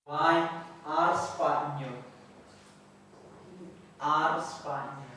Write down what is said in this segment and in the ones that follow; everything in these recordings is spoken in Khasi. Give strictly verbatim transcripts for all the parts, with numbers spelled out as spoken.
Bai ar spah hynñiew. Ar spah hynñiew.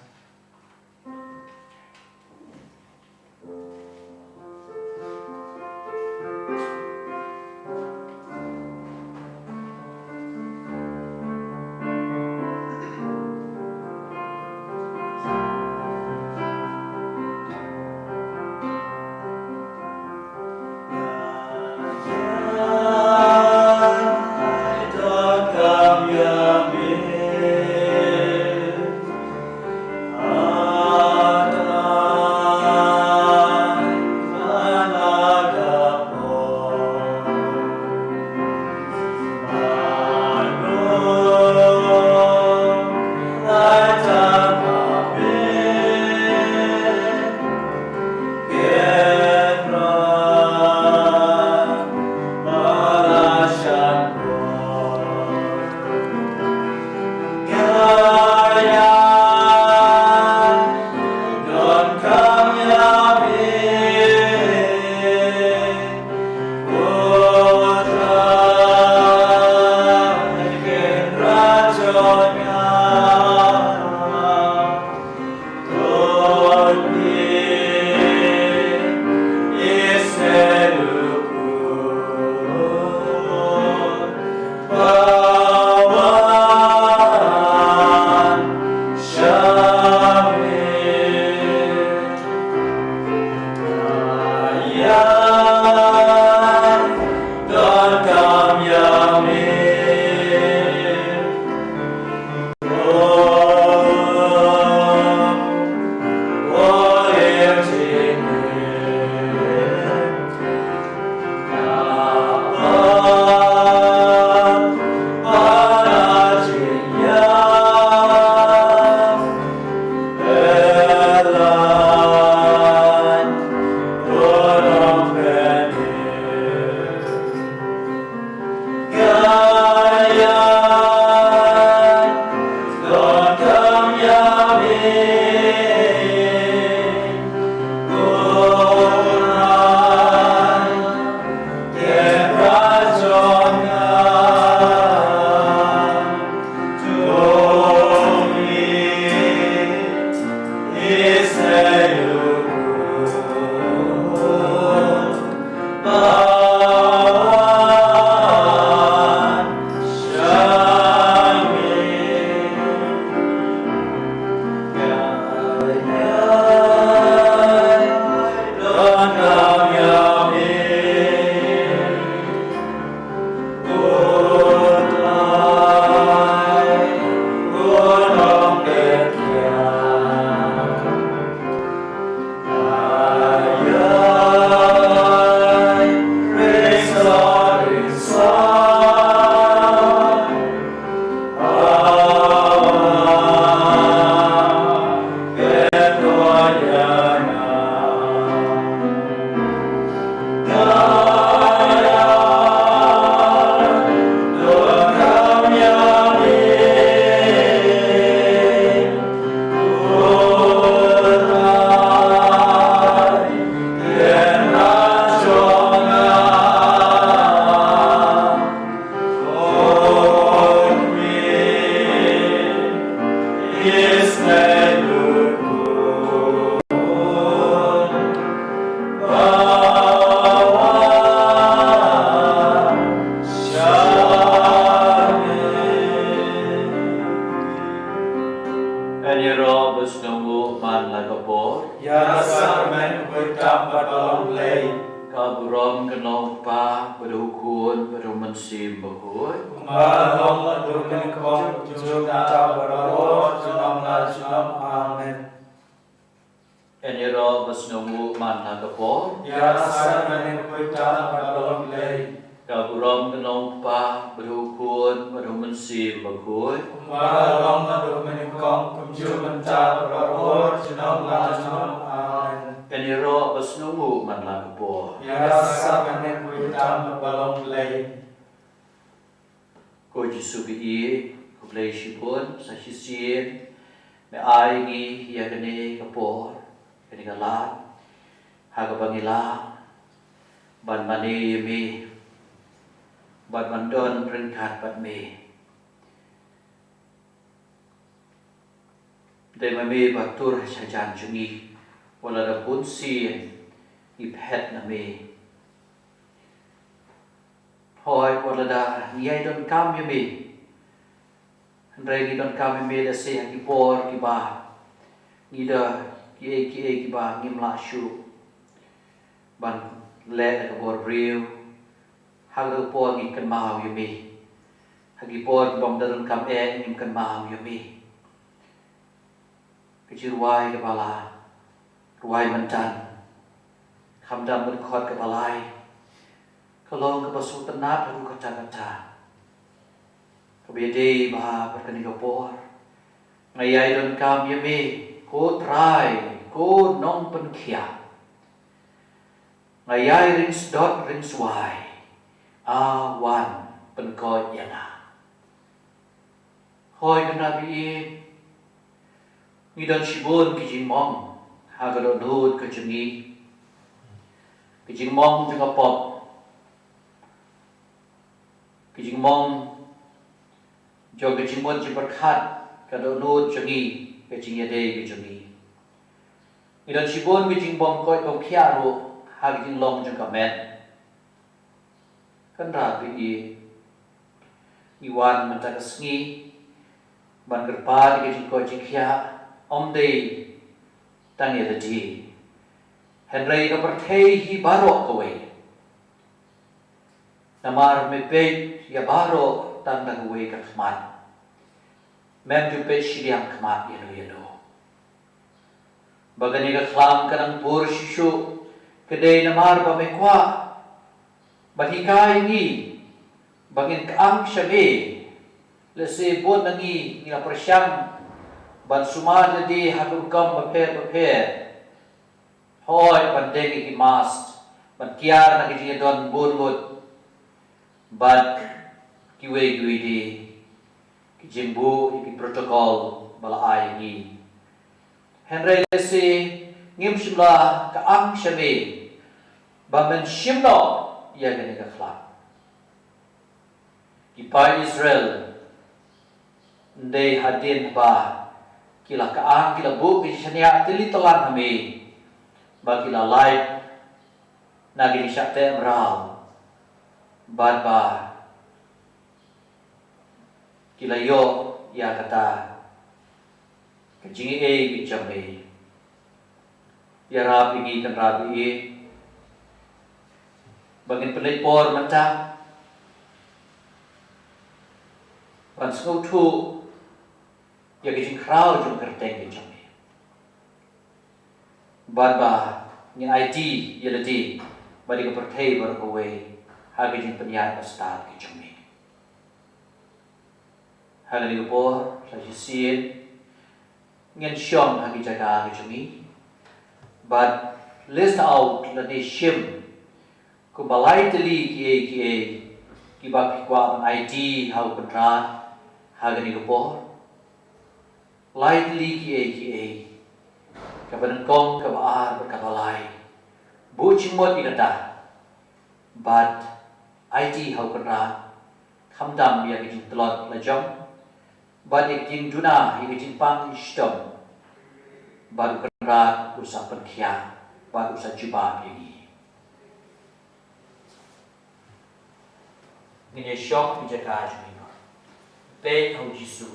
Ngan ïaroh ba sngewbha man la ka por. Ïa ka sacrament khuid tam bad ba long Blei. Ka burom ka long Kpa bad u Khun bad u Mynsiem Bakhuid. Kumba long haduh mynnyngkong, kumjuh mynta bad baroh junom la junom. Amen. Ngan ïaroh ba sngewbha man la ka por. Ïa ka sacrament khuid tam bad ba long Blei. Ka burom ka long Kpa bad u Khun bad u Mynsiem Bakhuid. Kumba long haduh mynnyngkong, kumjuh mynta bad baroh junom la junom. Amen. Ngan ïaroh ba sngewbha man la ka por. Ïa ka sacrament khuid tam bad ba long Blei. Ko Jisu ba ïeit, khublei shibun, sa shisien me ai ngi ïa kane ka por, kane ka lad, ha kaba ngi lah ban mane ïa me. bad ban don ryngkat bad me. Dei ma me ba tur sha jan jong ngi, wat la da bunsien ngi phet na me. Hooid, wat la da ngi ïai donkam ïa me, hynrei ngi donkam ïa me lehse ha ki por kiba ngi da kiei kiei kiba ngim lah shuh ban leh da ka bor briew. Ha ka por ngi kynmaw ïa me. Ha ki por kiba ym da donkam eh ngim kynmaw ïa me. Ka jingrwai kaba la rwai mynta, khamtam ka dkhot kaba lai, ka long kaba sngewtynnat haduh katta katta. Kaba ïadei bha bad kane ka por. Nga ïai donkam ïa me, ko Trai, ko Nongpynkhiah. Nga ïai ringsdot ringswai, a wan pynkhiah ïa nga. Hooid, kynrad baieit, ngi don shibun ki jingmong ha ka dohnud ka jong ngi. Ki jingmong jong ka pop, ki jingmong jong ka jingmut jingpyrkhat, ka dohnud jong ngi, ka jingïadei ka jong ngi. Ngi don shibun ki jingbymkoit bymkhiah ruh ha ka jinglong jong ka met. Kynrad baieit, ngi wan mynta ka sngi ban kyrpad ïa ka jingkoit jingkhiah, ym dei tang ïa lade, hynrei ka pyrthei hi baroh kawei. Namar me peit ïa baroh tang da kawei ka khmat. Mem ju peit shiliang khmat ïano ïano. Ba kane ka khlam ka nang pur shuh shuh, ka dei namar ba me kwah ban hikai ïa ngi ba ngin kyang sha me. Lehse bun na ngi ngi la pyrshang ban sumar lade ha ka rukom bapher bapher. Hooid, ban deng ïa ki mask, ban kiar na ki jingïadon bun ngut, bad kiwei kiwei de ki jingbuh ïa ki protocol ba la ai ïa ngi. Hynrei lehse ngim shym la kyang sha me ba men shim noh ïa kane ka khlam. Ki paid Israel, ym dei hadien ba ki la kyang, ki la buh ki shaniah tylli tlang ha me, ba ki la lait na ki jingshah teh mraw, bad ba ki la ïoh ïa kata ka jingaiei ka jong me. Ïarap ïa ngi, kynrad baieit, ba ngin pynleit por mynta ban sngewthuh ïa ka jingkhraw jong ka kyrteng ka jong me, bad ba ngin aiti ïa lade bad ïa ka pyrthei baroh kawei ha ka jingpynïaid bastad ka jong me. Ha kane ka por, sa shisien ngin shong ha ki jaka ka jong ngi bad list out lane shim kumba lai tylli kiei kiei kiba phi kwah ban aiti ha u Kynrad ha kane ka por. Lai tylli kiei kiei, kaba nyngkong, kaba ar bad kaba lai. Buh jingmut ïa kata bad aiti ha u Kynrad, khamtam ïa ka jingtlot la jong bad ïa ka jingduna ïa ka jingpang shitom, bad u Kynrad u sa pynkhiah bad u sa jubab ïa ngi. Ngin ïa shong ha ki jaka jong ngi noh. Peit ha u Jisu.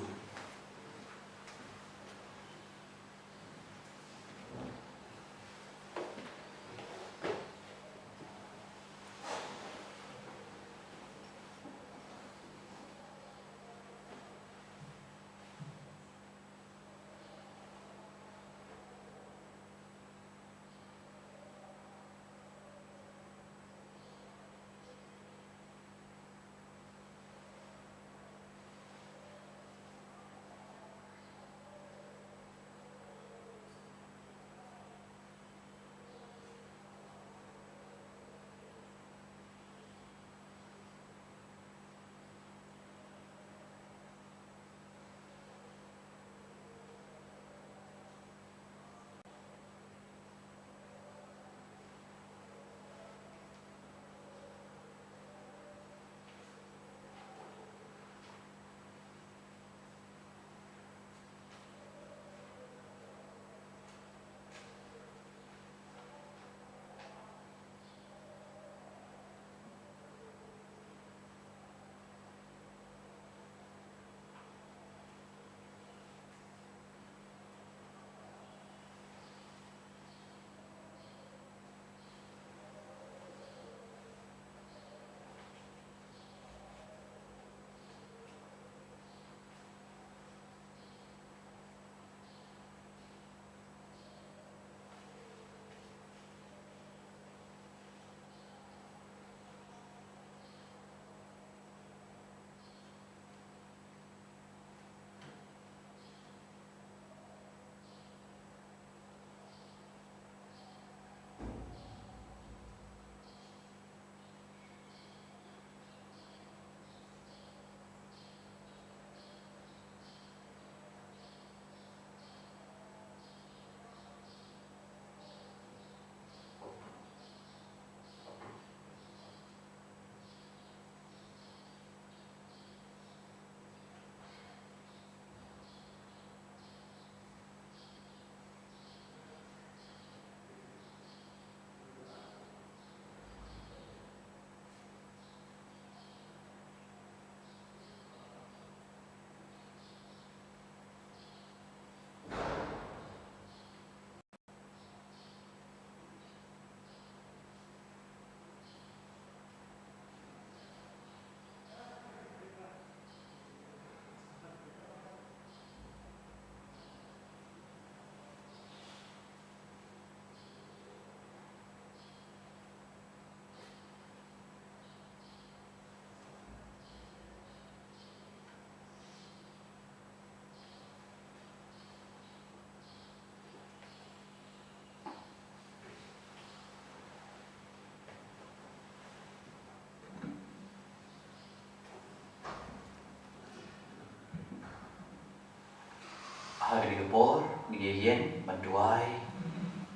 Ha kane ka por ngin ïeng ban duwai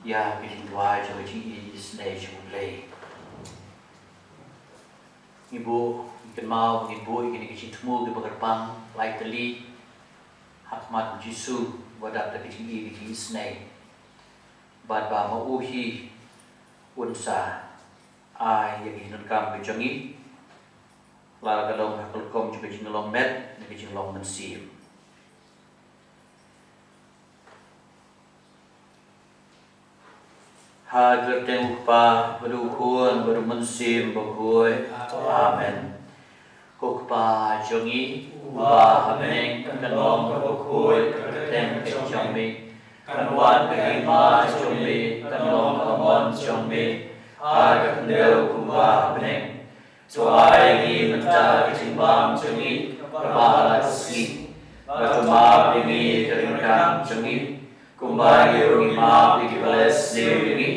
ïa ka jingduwai jong ka jingisynei jong U Blei. Ngi buh, ngi kynmaw, ngi buh ïa kine ki jingthmu kiba kyrpang lai tylli ha khmat U Jisu, ba dap da ka jingïeit ka jingisynei. Bad ba ma u hi un sa ai ïa ka jingdonkam ka jong ngi, la ka long ha ka rukom jong ka jinglong met ne ka jinglong mynsiem. Ha ka kyrteng U Kpa, bad U Khun, bad U Mynsiem Bakhuid. Amen. Ko Kpa jong ngi uba ha bneng, kan long kaba khuid ka kyrteng ka jong me. Kan wan ka hima jong me, kan long ka mon jong me ha ka khyndew kumba ha bneng. To ai ngi mynta ka jingbam jong ngi kaba ha la ka sngi. Bad to map ïa ngi ka jingkam jong ngi, kumba ngi ruh ngi map ïa kiba leh sniew ïa ngi.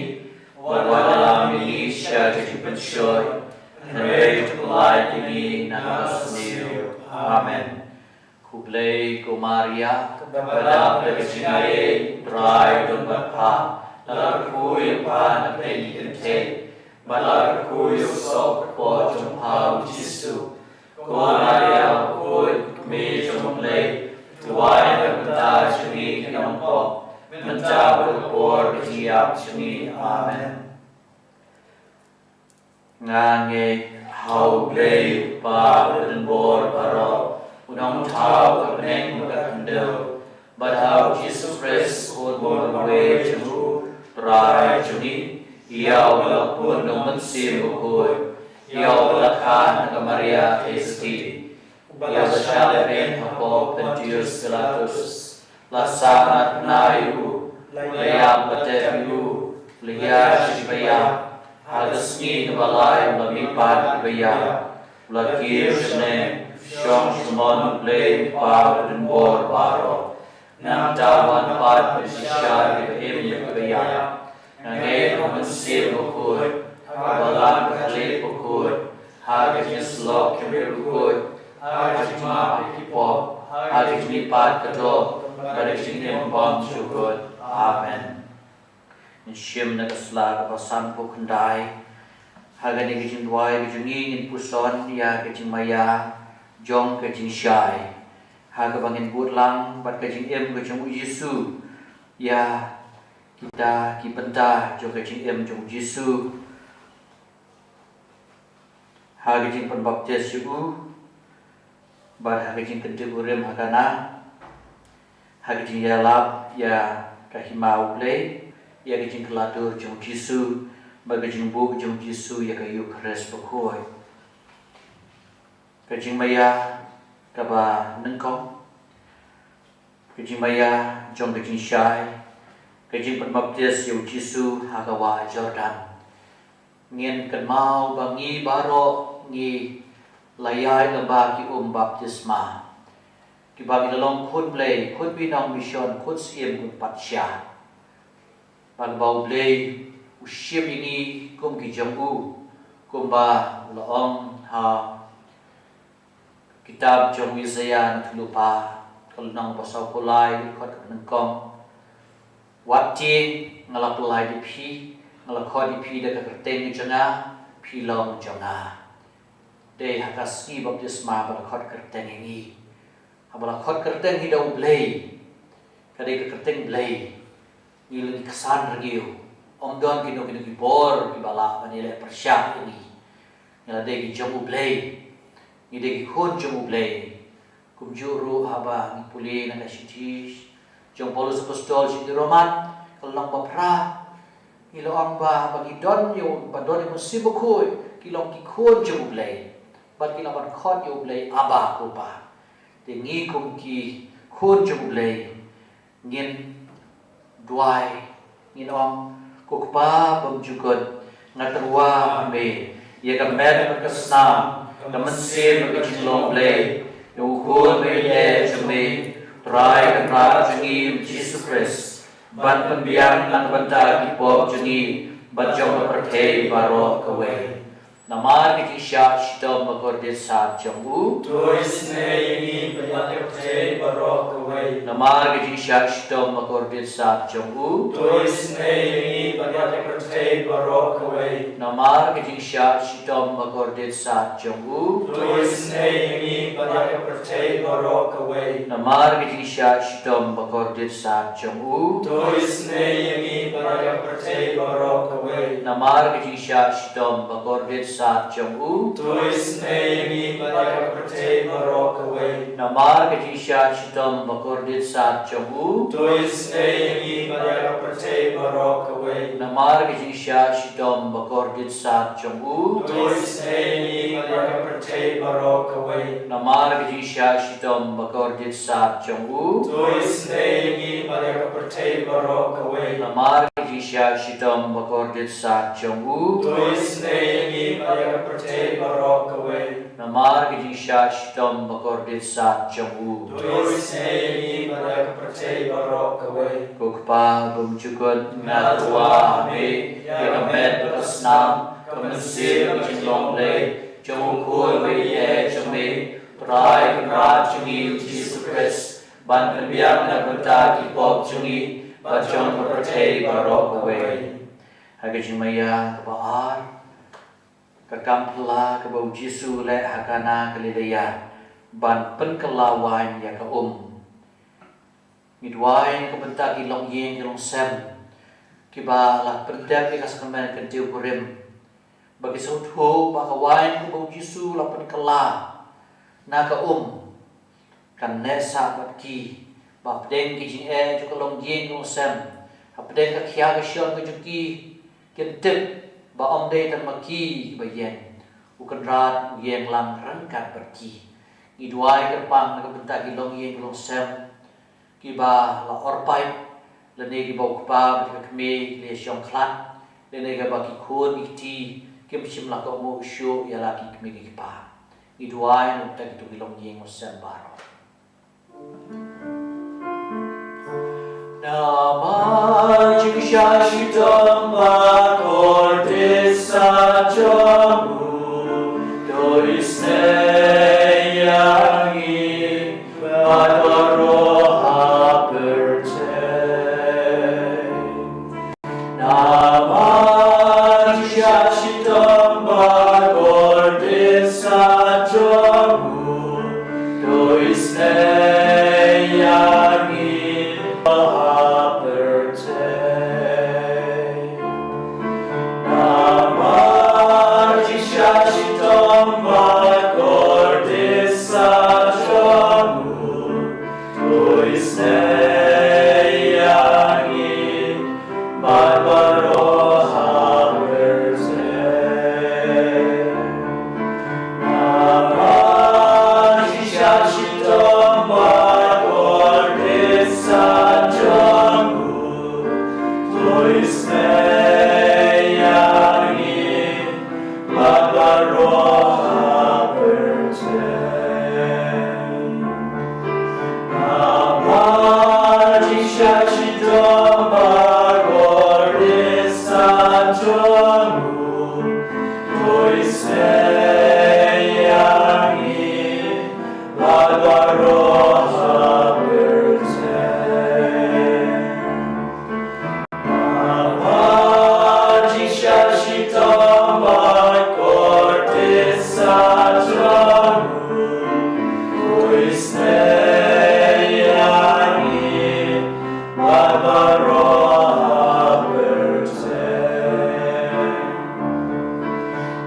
Wat lam ïa ngi sha ka jingpynshoi, hynrei to pynlait ïa ngi na ka sniew. Amen. Khublei ko Maria, kaba dap da ka jingaiei, U Trai u don bad pha. Lada phi ïoh pha na pdeng ki kynthei, bad lada phi ïoh soh ka kpoh jong pha U Jisu. Ko Maria bakhuid, ko Kmie jong U Blei, duwai na ka bynta jong ngi ki nongpop, mynta bad ha ka por ka jingïap jong ngi. Amen. Nga ngeit ha U Blei U Kpa badonbor baroh, u nongthaw ka bneng bad ka khyndew, bad ha U Jisu Khrist u Khun uwei jong u Trai jong ngi. Ïa uba la pun da U Mynsiem Bakhuid, ïa uba la kha na ka Maria Theisotti, ïa uba la shah lehrain hapoh Pontius Pilatus, la sahnarphna ïa u, la ïap la tep ïa u, la ïaid sha kiba ïap, ha ka sngi kaba lai u la mihpat ïa kiba ïap, u la kiew shaneng, shong sha ka mon U Blei U Kpa badonbor baroh. Nangta un wan pat ban pynshai ïa kiba im bad kiba ïap. Nga ngeit ha U Mynsiem Bakhuid, ha ka Balang Katholik bakhuid, ha ka jingïasyllok ki briew bakhuid, ha ka jingmap ïa ki pop, ha ka jingmihpat ka doh, bad ha ka jingim bymjukut. Amen. Ngin shim na ka sla kaba sanphew khyndai. Ha kane ka jingduwai ka jong ngi ngin puson ïa ka jingmaïa jong ka jingshai, ha kaba ngin bud lang bad ka jingim ka jong U Jisu ïa kita ki bynta jong ka jingim jong U Jisu, ha ka jingpynbaptis ïa u, bad ha ka jingkyntiew kurim ha Kana, ha ka jingïalap ïa ka hima U Blei, ïa ka jingkylla dur jong U Jisu, bad ka jingbuh jong U Jisu ïa ka Eukharist bakhuid. Ka jingmaïa kaba nyngkong, ka jingmaïa jong ka jingshai, ka jingpynbaptis ïa U Jisu ha ka wah Jordan. Ngin kynmaw ba ngi baroh ngi la ïaid lyngba ki um baptisma, kiba ngi la long khun Blei, khun binong mission, khun syiem, khun patsha. Bad ba U Blei u shim ïa ngi kum ki jong u, kumba la ong ha kitab jong u Isaïah na thyllupa, ka lynnong ba sawphew lai, ka dkhot kaba nyngkong: Wat tieng, nga la pyllait ïa phi, nga la khot ïa phi da ka kyrteng jong nga, phi long jong nga. Dei ha ka sngi baptisma ba la khot kyrteng ïa ngi. Haba la khot kyrteng hi da U Blei, ka dei ka kyrteng Blei, ngi long ki ksan rngiew. Ym don kino kino ki bor kiba lah ban ïaleh pyrshah ïa ngi. Ngi la dei ki jong U Blei, ngi dei ki khun jong U Blei. Kumjuh ruh haba ngi pule na ka shithi jong u Paulus Apostol sha ki Roman, ka lynnong ba phra, ngi la ong ba haba ngi don ïa u, ba don ïa u Mynsiem Bakhuid, ki long ki khun jong U Blei, bad ki lah ban khot ïa U Blei Abba, ko Pa. Te ngi kum ki khun jong U Blei, ngin duwai, ngin ong: Ko Kpa bymjukut, nga tyrwa ha me ïa ka met bad ka snam, ka mynsiem bad ka jinglong Blei, ïa U Khun baïeit jong me, Trai Kynrad jong ngi U Jisu Khrist, ban pynbiang na ka bynta ki pop jong ngi bad jong ka pyrthei baroh kawei. Namar ka jingshah shitom bakordit sat jong u, to isynei ïa ngi bad ïa ka pyrthei baroh kawei. Namar ka jingshah jingshah shitom ba kordit sat jong u. To isynei ïa ngi bad ïa ka pyrthei baroh kawei. Namar ka jingshah shitom ba kordit sat jong u. To isynei ïa ngi bad ïa ka pyrthei baroh kawei. Namar ka jingshah shitom ba kordit sat jong u. To isynei ïa ngi bad ïa ka pyrthei baroh kawei. Namar ka jingshah shitom ba kordit sat jong u. To isynei ïa ngi bad ïa ka pyrthei baroh kawei. Namar ka jingshah shitom ba kordit sat jong u. To isynei ïa ngi bad ïa ka pyrthei baroh kawei. Namar ka jingshah shitom ba kordit sat jong u. To isynei ïa ngi bad ïa ka pyrthei baroh kawei. Namar ka jingshah shitom ba kordit sat jong u. To isynei ïa ngi bad ïa ka pyrthei baroh kawei. Namar ka jingshah shitom ba kordit sat jong u. To isynei ïa ngi bad ïa ka pyrthei baroh kawei. Namar ka jingshah shitom ba kordit sat jong u. To isynei ïa ngi bad ïa ka pyrthei baroh kawei. Ko Kpa bymjukut, nga tyrwa ha me ïa ka met bad ka snam, ka mynsiem bad ka jinglong Blei jong U Khun ba ïeit jong me, U Trai Kynrad jong ngi U Jisu Khrist, ban pynbiang na ka bynta ki pop jong ngi bad jong ka pyrthei baroh kawei. Ha ka jingmaïa kaba ar, ka kam phylla kaba U Jisu u leh ha Kana Galilea ban pynkylla waiñ ïa ka um. Ngi duwai na ka bynta ki longïing ki longsem kiba la pyndep ïa ka sakramen kyntiew kurim, ba ki sngewthuh ba ka waiñ kaba U Jisu u la pynkylla na ka um kan neh sah bad ki, ba hapdeng ki jingeh jong ka longïing ka longsem, hapdeng ka khia ka shon ka jong ki, kin tip ba ym dei tang ma ki kiba ïeng, U Kynrad u ïeng lang ryngkat bad ki. Ngi duwai kyrpang na ka bynta ki longïing ki longsem kiba la orpait, lane kiba u kpa bad ka kmie ki la shong khlad, lane kiba ki khun ki kti kim shym la kohnguh shuh ïa la ki kmie ki kpa. Ngi duwai na ka bynta kito ki longïing ki longsem baroh. Namar jingshah shitom ba kordit sat jong u, to isynei ïa ngi bad baroh ha pyrthei. Namar jingshah shitom ba kordit sat jong u, to isynei ïa ngi ha pyrthei. Namar jingshah shitom ba kordit sat jong u, to isynei ïa ngi bad baroh ha pyrthei. Namar jingshah shitom ba kordit sat jong u, to isynei ïa ngi bad baroh ha pyrthei. Namar jingshah shitom ba kordit sat jong u, to isynei ïa ngi bad baroh ha pyrthei. Namar jingshah shitom ba kordit sat jong u, to isynei ïa ngi bad baroh ha pyrthei.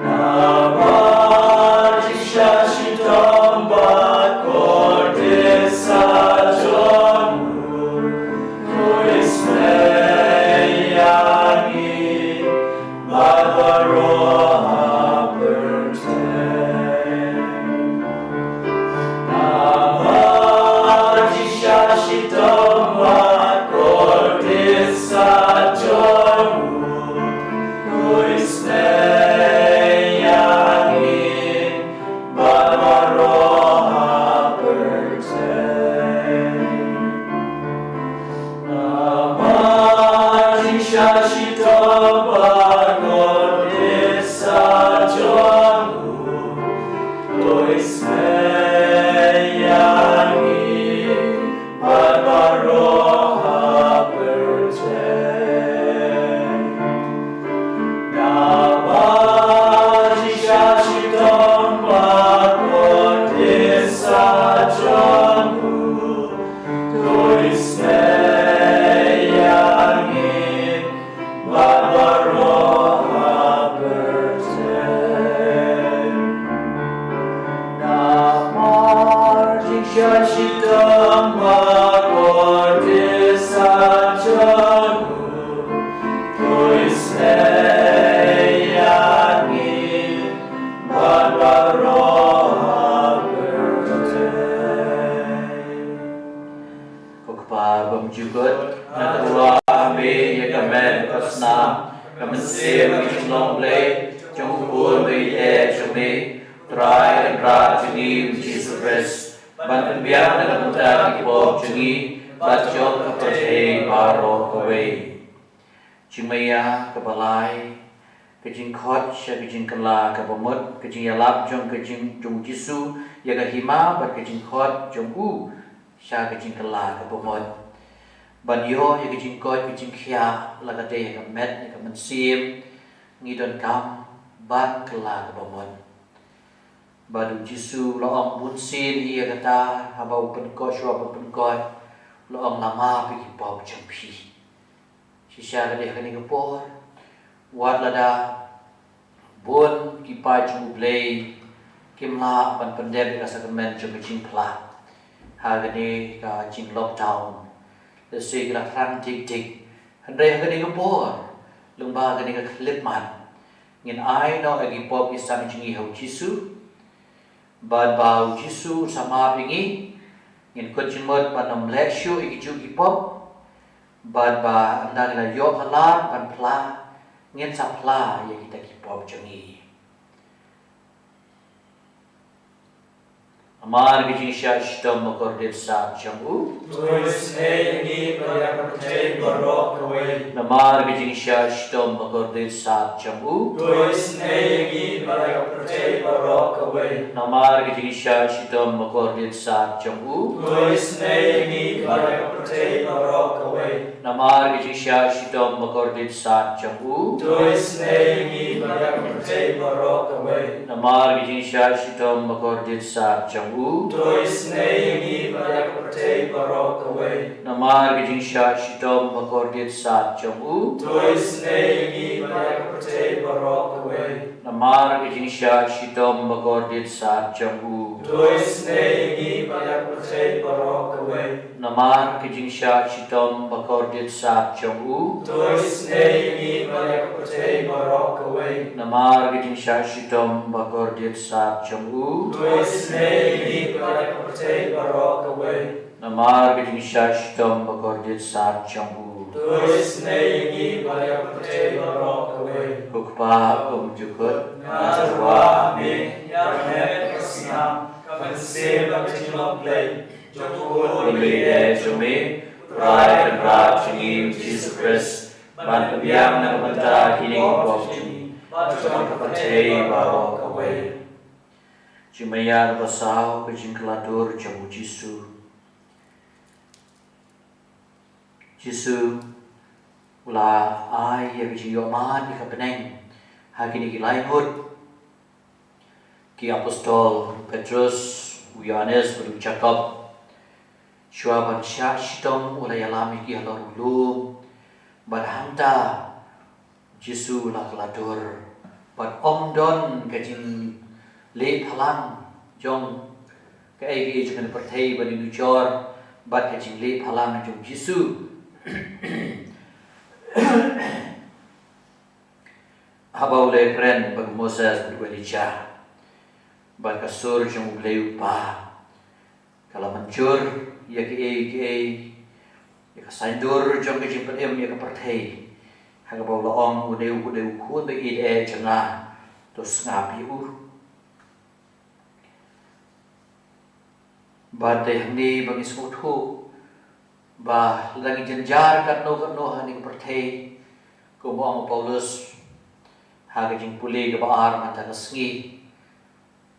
Namar jingshah shitom ba kordit Sha shitom ba kordit sha jong u, to isynei ïa ngi bad baroh ha pyrthei. Ko Kpa bymjukut, nga tyrwa ha me ïa ka met ka snam, ka mynsiem ka jinglong Blei jong u Khun ba ïeit jong me, Trai Kynrad jong ngi u Jisu Khrist, ban pynbiang na ka bynta ki pop jong ngi bad jong ka pyrthei baroh kawei. Jingmaïa kaba lai, ka jingkhot sha ka jingkylla kaba mut, ka jingïalap jong ka jing jong u Jisu ïa ka hima bad ka jingkhot jong u sha ka jingkylla kaba mut. Ban ïoh ïa ka jingkoit ka jingkhiah la ka dei ha ka met ïa ka mynsiem, ngi donkam ban kylla kaba mut. Bad u Jisu u la ong bunsien ïa kata, haba u pynkoit, shuwa u pynkoit, u la ong, la map ïa ki pop jong phi. Shisha ka dei ha kane ka por, wat lada bun ki paid jong u Blei kim lah ban pyndep ïa ka sakramen jong ka jingphla ha kane ka jing lockdown, lehse ki la thrang tik tik. Hynrei ha kane ka por, lyngba kane ka khyllipmat, ngin ai noh ïa ki pop ki sam jong ngi ha u Jisu. Bad ba u Jisu un sa map ïa ngi, ngin kut jingmut ban ym leh shuh ïa ki juh ki pop. Bad ba ynda ngi la ïoh ka lad ban phla, ngin sa phla ïa kita ki pop jong ngi. Namar ka jingshah shitom bakordit sat jong u, to isynei ïa ngi bad ïa ka pyrthei baroh kawei. Namar ka jingshah shitom bakordit sat jong u, to isynei ïa ngi bad ïa ka pyrthei baroh kawei. Namar ka jingshah shitom bakordit sat jong u, to isynei ïa ngi bad ïa ka pyrthei baroh kawei. Namar ka jingshah shitom bakordit sat jong u, to isynei ïa ngi bad ïa ka pyrthei baroh kawei. Namar ka jingshah shitom bakordit sat jong u, to isynei ïa ngi bad ïa ka pyrthei baroh kawei. Namar ka jingshah shitom bakordit sat jong u, to isynei ïa ngi bad ïa ka pyrthei baroh kawei. Namar ka jingshah shitom bakordit sat jong u, to isynei ïa ngi bad ïa ka pyrthei baroh kawei. Namar ka jingshah shitom bakordit sat jong u, to isynei ïa ngi bad ïa ka pyrthei baroh kawei. Namar ka jingshah shitom bakordit sat jong u, to isynei ïa ngi bad ïa ka pyrthei baroh kawei. Namar ka jingshah shitom bakordit sat jong u, to isynei ïa ngi bad ïa ka pyrthei baroh kawei. Ko Kpa bymjukut, nga tyrwa ha me ïa ka met ka snam, ka mynsiem bad ka jinglong Blei jong u Khun ba ïeit jong me, Trai Kynrad jong ngi u Jisu Khrist, ban pynbiang na ka bynta kine ki pop jong ngi bad jong ka pyrthei baroh kawei. Jingmaïa kaba saw, ka jingkylla dur jong u Jisu. Jisu u la ai ïa ka jingïohmad ïa ka bneng ha kine ki lai ngut ki apostol, Petrus, u Ïohannes bad u Jakob. Shuwa ban shah shitom u la ïalam ïa ki halor u lum. Bad hangta Jisu u la kylla dur bad ym don ka jingleh phalang jong kaei kaei jong kane ka pyrthei ban ïanujor bad ka jingleh phalang jong u Jisu. Haba u la ïakren bad u Moses bad u Elijah bad ka sur jong u Blei u Kpa ka la mynjur ïa kiei kiei, ïa ka saiñdur jong ka jingpynim ïa ka pyrthei, ha kaba u la ong, une u dei u Khun ba ïeit eh jong nga, to sngap ïa u. Bad dei hangne ba ngi sngewthuh ba lada ngi jynjar katno katno ha kane ka pyrthei, kumba ong u Paulus ha ka jingpule kaba ar mynta ka sngi,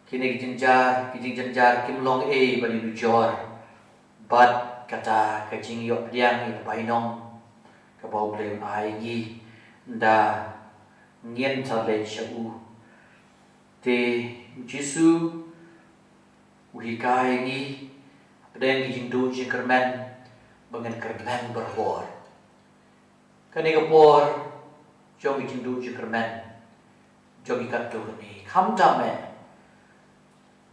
kine ki jynjar, ki jingjynjar kim long ei ban ïanujor bad kata ka jingïoh pdiang ïa ka bainong kaba U Blei un ai ïa ngi ynda ngin sa leit sha u. Te U Jisu u hikai ïa ngi hapdeng ki jingduh jingkyrmen ba ngin kyrmen barabor. Kane ka por jong ki jingduh jingkyrmen jong ngi katto katne, khamtam eh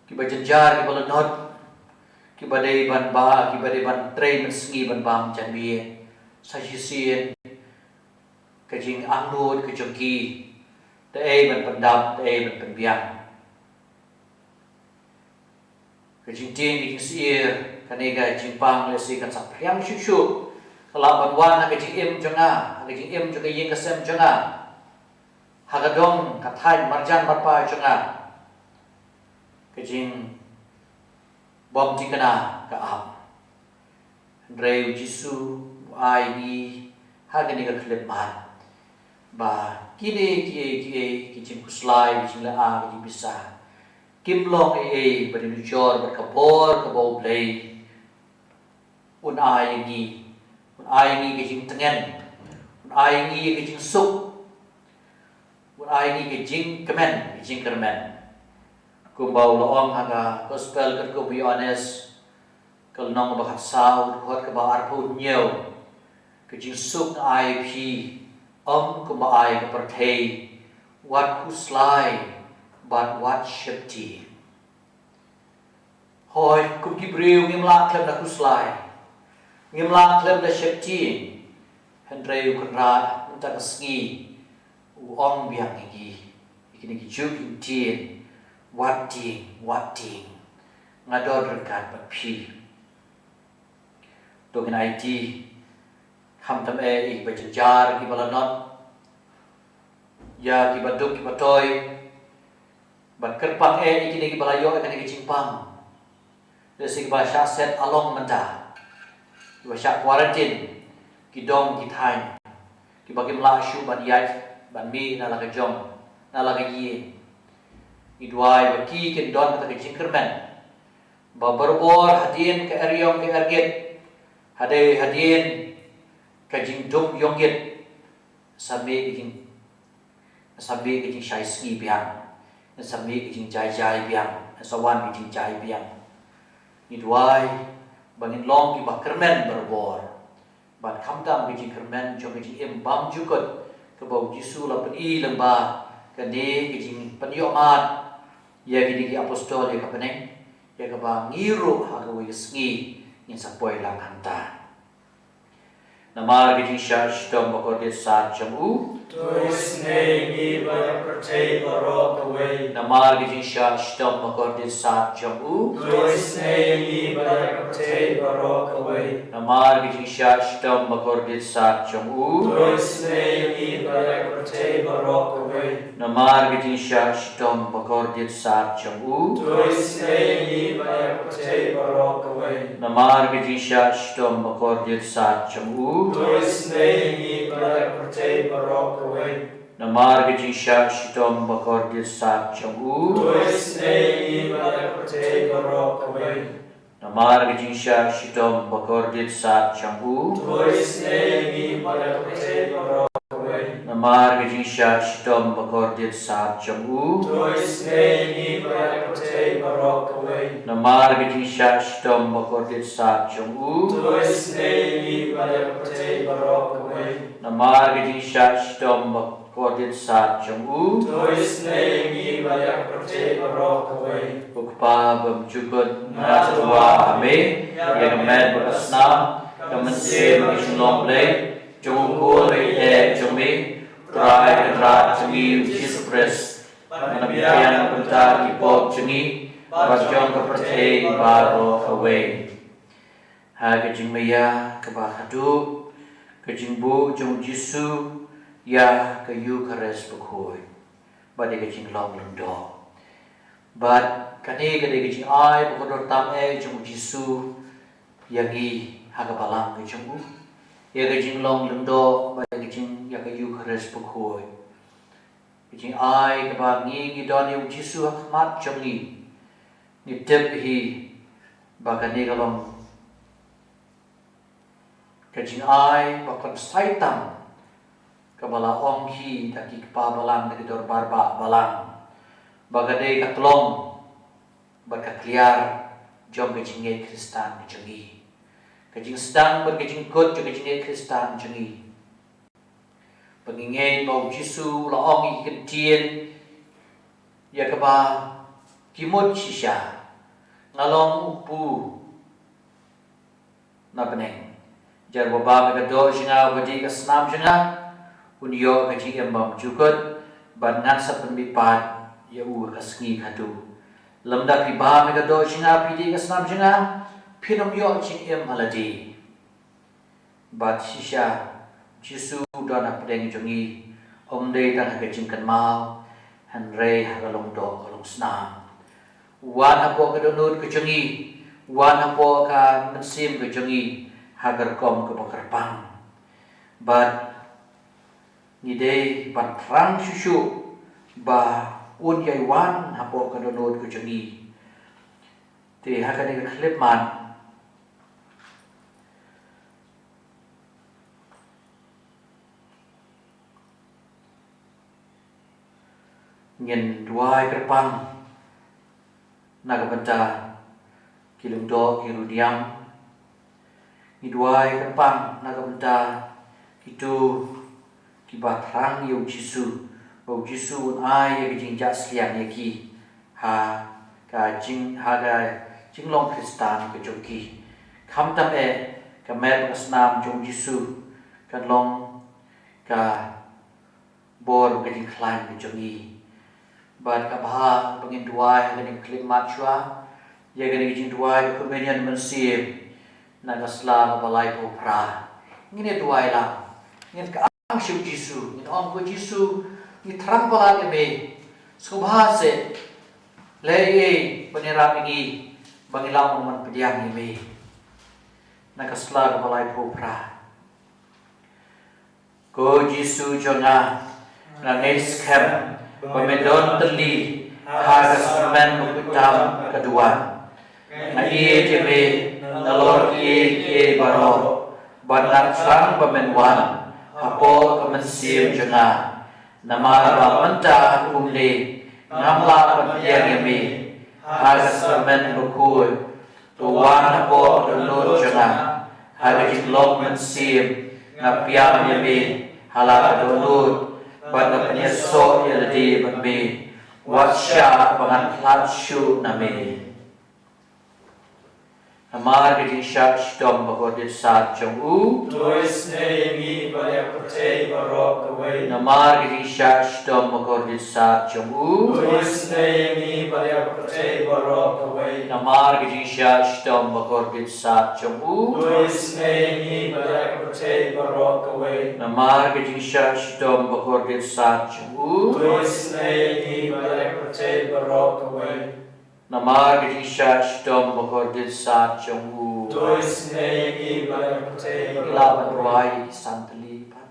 kiba jynjar, kiba lanot, kiba dei ban ba, kiba dei ban trei mynsngi ban bam janmiet. Sa shisien ka jingangnud ka jong ki, dei ban pyndap, dei ban pynbiang. Ka jingtieng ka jingsyier, kane ka jingpang lehse kan sa phriang shuh shuh. Ka lah ban wan ha ka jingim jong nga, ha ka jingim jong ka ïing ka sem jong nga, ha ka dong ka thaiñ marjan marpa jong nga. Ka jingbym thikna ka ap. Hynrei u Jisu u ai ngi ha kane ka khyllipmat ba kine kiei kiei ki jingkhuslai, ki jingleh, ki jingbisa, kim long ei ei ban ïanujor bad ka bor kaba U Blei un ai ïa ngi. Un ai ïa ngi ka jingtngen, un ai ïa ngi ka jingsuk, un ai ïa ngi ka jingkmen, ka jingkyrmen. Kumba u la ong ha ka Gospel katkum u Ïoannis, ka lynnong ba khatsaw, dkhot kaba arphew hynñiew: Ka jingsuk nga ai ïa phi, ym kumba ai ka pyrthei. Wat khuslai bad wat sheptieng. Hooid, kum ki briew ngim lah khlem da khuslai, ngim lah khlem da sheptieng. Hynrei u Kynrad mynta ka sngi u ong biang ïa ngi, ïa kine ki juk ki ktien: Wat tieng, wat tieng, nga don ryngkat bad phi. To ngin aiti, khamtam eh ïa kiba jynjar, kiba lanot, ïa kiba duk kiba toi, bad kyrpang eh ïa kine kiba la ïoh ïa kane ka jingpang. Lehse kiba shah set along mynta, kiba shah quarantine, ki dong ki thaiñ, kiba kim lah shuh ban ïaid ban mih na la ka jong, na la ka ïing. Ngi duwai ba ki kin don kata ka jingkyrmen ba barabor hadien ka eriong ka erngit, hadei hadien ka jingdum ïongit, sa mih ka jing, sa mih ka jingshai sngi biang, sa mih ka jingjai jai biang, sa wan ka jingjai biang. Ngi duwai ba ngin long kiba kyrmen barabor. Bad khamtam ka jingkyrmen jong ka jingim bymjukut kaba u Jisu u la pyni lyngba kane ka jingpynïohmad ïa kine ki apostol ïa ka bneng, ïa kaba ngi ruh ha kawei ka sngi ngin sa poi lang hangta. Namar ka jingshah shitom bakordit sat jong u. To isynei ïa ngi bad ïa ka pyrthei baroh kawei. Namar ka jingshah shitom bakordit sat jong u. To isynei ïa ngi bad ïa ka pyrthei baroh kawei. Namar ka jingshah shitom bakordit sat jong u. To isynei ïa ngi bad ïa ka pyrthei baroh kawei. Namar ka jingshah shitom bakordit sat jong u. To isynei ïa ngi bad ïa ka pyrthei baroh kawei. Namar ka jingshah shitom bakordit sat jong u. To isynei ïa ngi bad ïa ka pyrthei baroh kawei. Namar ka jingshah shitom bakordit sat jong u. To isynei ïa ngi bad ïa ka pyrthei baroh kawei. Namar ka jingshah shitom bakordit sat jong u. To isynei ïa ngi bad ïa ka pyrthei baroh kawei. Namar ka jingshah shitom bakordit sat jong u. To isynei ïa ngi bad ïa ka pyrthei baroh kawei. Namar ka jingshah shitom bakordit sat jong u. To isynei ïa ngi bad ïa ka pyrthei baroh kawei. Namar ka jingshah shitom bakordit sat jong u. To isynei ïa ngi bad ïa ka pyrthei baroh kawei. Ko Kpa bymjukut, nga tyrwa ha me ïa ka met bad ka snam, ka mynsiem bad ka jinglong Blei jong u Khun ba ïeit jong me, Trai Kynrad jong ngi u Jisu Khrist, ban pynbiang na ka bynta ki pop jong ngi bad jong ka pyrthei baroh kawei. Ha ka jingmaïa kaba khadduh, ka jingbuh jong u Jisu ïa ka Eukharist bakhuid bad ïa ka jinglong lyngdoh. Bad kane ka dei ka jingai ba kordor tam eh jong u Jisu ïa ngi ha ka balang ka jong u, ïa ka jinglong lyngdoh bad ïa ka jing, ïa ka Eukharist bakhuid. Ka jingai kaba ngi ngi don ïa u Jisu ha khmat jong ngi. Ngi tip hi ba kane ka long ka jingai ba kongsan tam kaba la ong hi da ki kpa balang, da ki dorbar bah balang, ba ka dei ka tlong bad ka kliar jong ka jingngeit Khristan ka jong ngi, ka jingsdang bad ka jingkut jong ka jingngeit Khristan jong ngi. Ba ngi ngeit ba u Jisu u la ong ïa ki ktien ïa kaba ki mut shisha: Nga long u kpu, na bneng. Jar uba bam ïa ka doh jong nga, uba dih ka snam jong nga, un ïoh ka jingim bymjukut, bad ngan sa pynmihpat ïa u ha ka sngi khatduh. Lymda phi bam ïa ka doh jong nga, phi dih ka snam jong nga, phin ym ïoh jingim ha lade. Bad shisha, Jisu u don hapdeng jong ngi, ym dei tang ha ka jingkynmaw, hynrei ha ka long doh ka long snam. U wan hapoh ka dohnud ka jong ngi, u wan hapoh ka mynsiem ka jong ngi, ha ka rukom kaba kyrpang. Bad ngi dei ban thrang shuh shuh ba un ïai wan hapoh ka dohnud ka jong ngi. Te ha kane ka khyllipmat, ngin duwai kyrpang na ka bynta ki lyngdoh ki riewniam. Ngi duwai kyrpang na ka bynta kito kiba thrang ïa u Jisu, ba u Jisu un ai ïa ka jingjahsliang ïa ki ha ka jing, ha ka jinglong Khristan ka jong ki. Khamtam eh, ka met bad ka snam jong u Jisu kan long ka bor bad ka jingkhlaiñ ka jong ngi. Bad ka bha ba ngin duwai ha kane ka khyllipmat shuwa ïa kane ka jingduwai ka Komunion Mynsiem na ka sla kaba laiphew phra. Ngin ïa duwai lang, ngin kang sha u Jisu, ngin ong, ko Jisu, ngi thrang palat ïa me. Sngewbha seh, leh ei ei ban ïarap ïa ngi ba ngin lah ban pdiang ïa me. Na ka sla kaba laiphew phra. Ko Jisu jong nga, nga ngeit skhem ba me don tylli ha ka Sakramen bakhuid tam ka duwan. Nga ïeit ïa me nalor kiei kiei baroh, bad nga thrang ba men wan hapoh ka mynsiem jong nga. Namar ba mynta kumne ngam lah ban pdiang ïa me ha ka Sakramen bakhuid. To wan hapoh ka dohnud jong nga, ha ka jinglong mynsiem nga pdiang ïa me ha la ka dohnud, bad nga pynïasoh ïa lade bad me, wat shah ba ngan khlad shuh na me. Namar ka jingshah shitom bakordit sat jong u. To isynei ïa ngi bad ïa ka pyrthei baroh kawei. Namar ka jingshah shitom bakordit sat jong u. To isynei ïa ngi bad ïa ka pyrthei baroh kawei. Namar ka jingshah shitom bakordit sat jong u. To isynei ïa ngi bad ïa ka pyrthei baroh kawei. Namar ka jingshah shitom bakordit sat jong u. To isynei ïa ngi bad ïa ka pyrthei baroh kawei. Namar ka jingshah shitom bakordit sat jong u. To isynei ïa ngi bad ïa ka pyrthei baroh kawei. Ngi lah ban rwai ïa ki san tylli pat.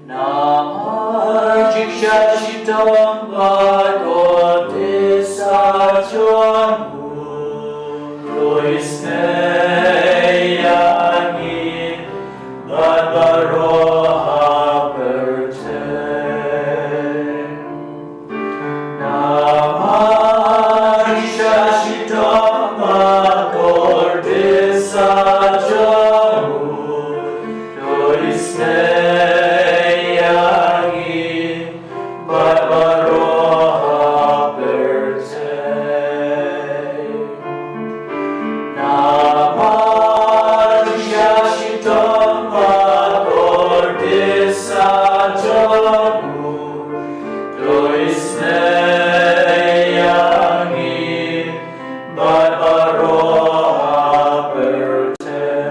Namar ka jingshah shitom bakordit sat jong u. To isynei ïa ngi bad baroh ha pyrthei. Namar ka jingshah shitom bakordit sat jong u. To isynei ïa ngi bad baroh ha pyrthei. Namar ka jingshah shitom bakordit sat jong u. To isynei ïa ngi bad baroh ha pyrthei.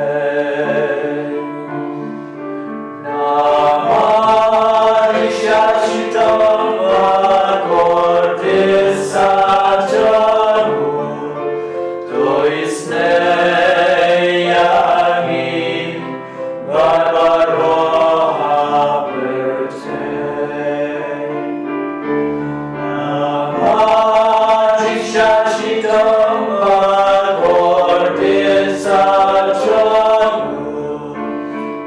Namar ka jingshah shitom bakordit sat jong u. To isynei ïa ngi bad baroh ha pyrthei. Namar ka jingshah shitom bakordit sat jong u.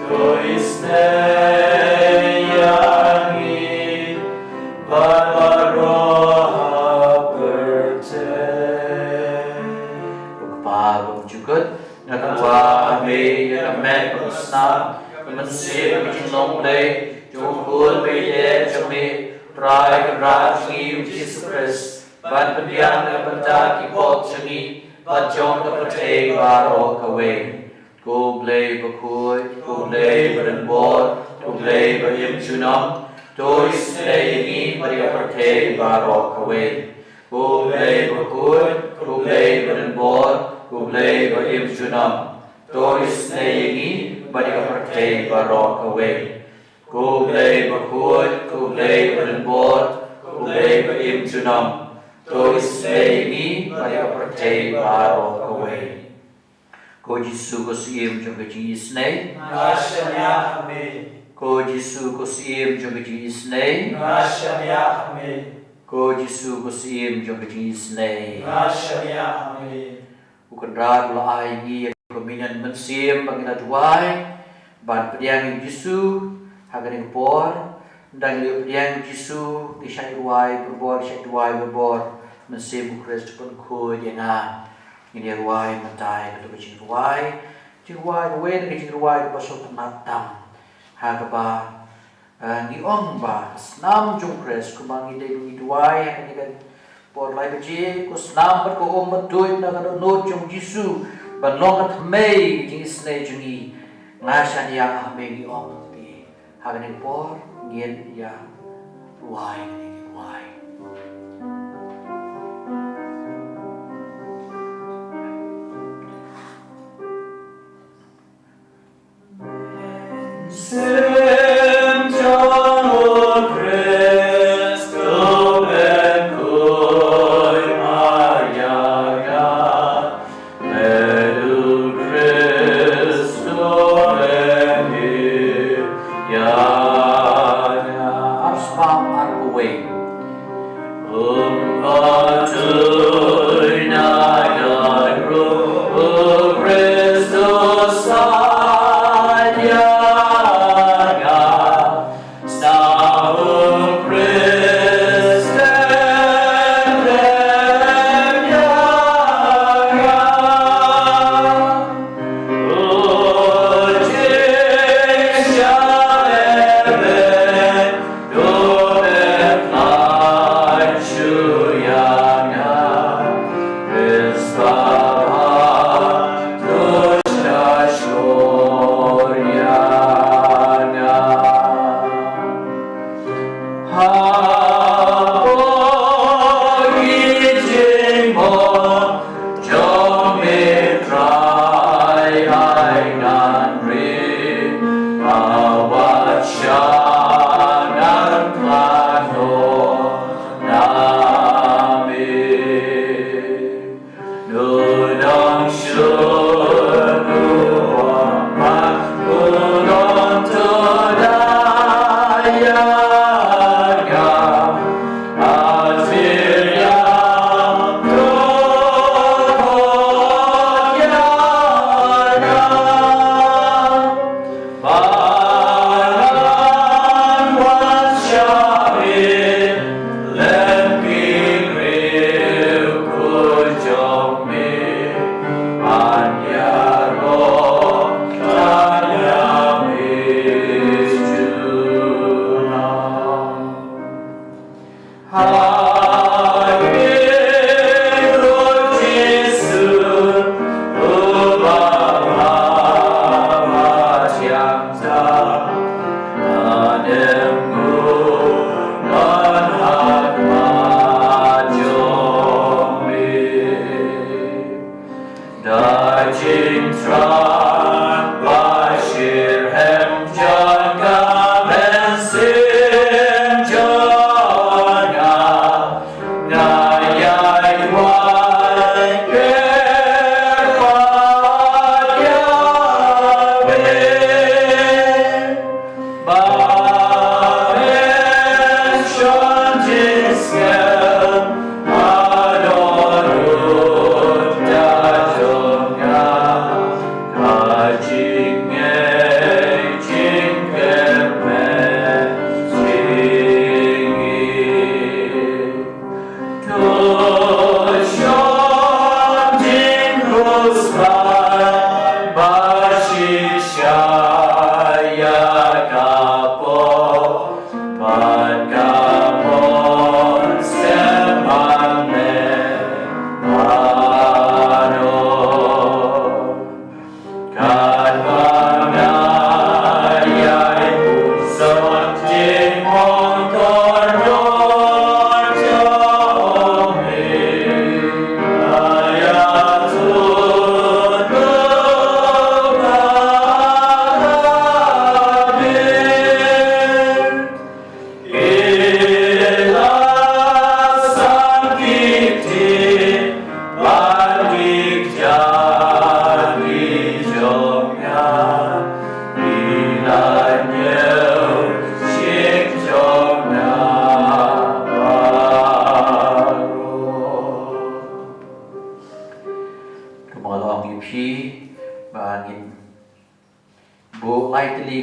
To isynei ïa ngi bad baroh ha pyrthei. Ko Kpa bymjukut, nga kyrpad ha me ïa ka met bad ka snam, ka mynsiem bad ka jinglong Blei jong u Khun baieit jong me, Trai Kynrad jong ngi u Jisu Khrist. ban pdiang na ka bynta ki pop jong ngi bad jong ka pyrthei baroh kawei. Ko Blei bakhuid, ko Blei badonbor, ko Blei ba im junom, to isynei ïa ngi bad ïa ka pyrthei baroh kawei. Ko Blei bakhuid, ko Blei badonbor, ko Blei ba im junom, to isynei ïa ngi bad ïa ka pyrthei baroh kawei. Ko Blei bakhuid, ko Blei badonbor, ko Blei ba im junom, to isynei ïa ngi bad ïa ka pyrthei baroh kawei. Ko Jisu, ko Syiem jong ka jingisynei, nga shaniah ha me. Ko Jisu, ko Syiem jong ka jingisynei, nga shaniah ha me. Ko Jisu, ko Syiem jong ka jingisynei, nga shaniah ha me. U Kynrad u la ai ïa ngi ïa ka Mynsiem Mynsiem ba ngin ïa duwai ban pdiang ïa u Jisu ha kane ka por. Ynda ngi ïa pdiang ïa u Jisu, ngi shait duwai barabor, ngi shait duwai barabor: Mynsiem u Khrist, pynkhuid ïa nga. Ngin ïa duwai mynta ïa kato ka jingrwai, jingrwai kawei na ka jingrwai kaba sngewtynnat tam, ha kaba Ah, ngi ong ba ka snam jong u Khrist, kumba ngi dei ngi duwai ha kane ka por lai baje: Ko snam bad ko um, ba tuid na ka dohnud jong u Jisu ban long ka thymmei ka jingisynei jong ngi, nga shaniah ha me, ngi ong te. Ha kane ka por ngin ïa duwai, ngin ïa duwai. Arspah arphew wei.